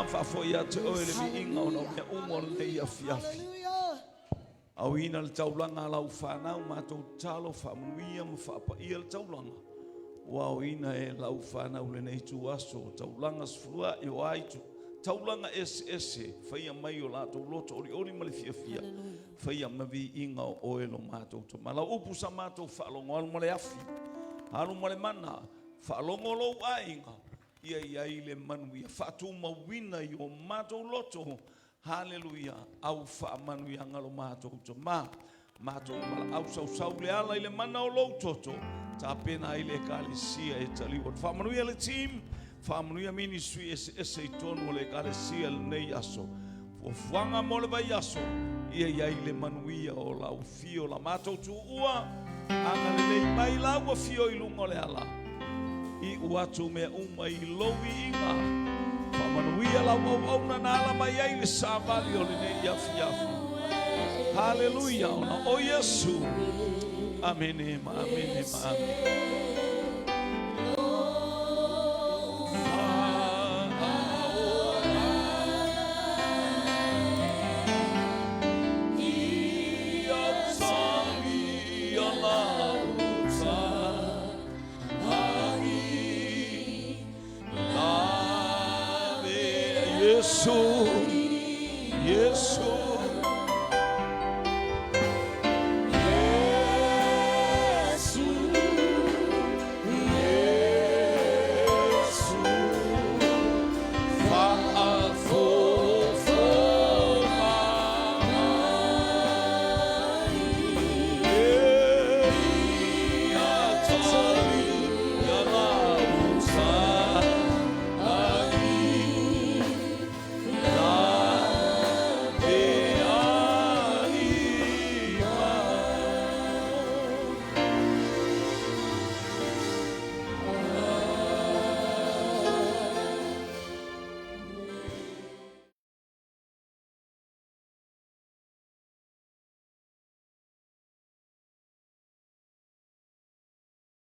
faafoi ia te oe le viiga ona o mea uma o lenei afiafi. Aoina le taulaga a lau fanau, matou tatalo faamanuia ma faapaia le taulaga ua aoina e lau fanau lenei ituaso, o taulaga sefuluai o a itu taulaga eseese, faia mai o latou loto olioli ma le fiafia, faia ma viiga o oe lo matou Tama. Lau upu sa matou faalogo, alu ma le afi, alu ma le mana, faalogo lou aiga, ia i ai le manuia faatumauina i o matou loto. Haleluia! Au faamanuiaga lo matou Tama. Matou valaau sausau le ala i le mana o lou toto, tapena ai le Ekalesia e taliu atu. Faamanuia le team, faamanuia ministry eseese i totonu o le Ekalesia lenei aso. Fuafuaga mo le vaiaso, ia i ai le manuia o lau afio la matou tuua, agalelei mai lau afio i luga o le ala. Iu atu mea uma i lou viiga. Faamanuia lau auauna na ala mai ai le savali o lenei afiafi. Haleluia, ona o Iesu. Amene ma amene ma amene.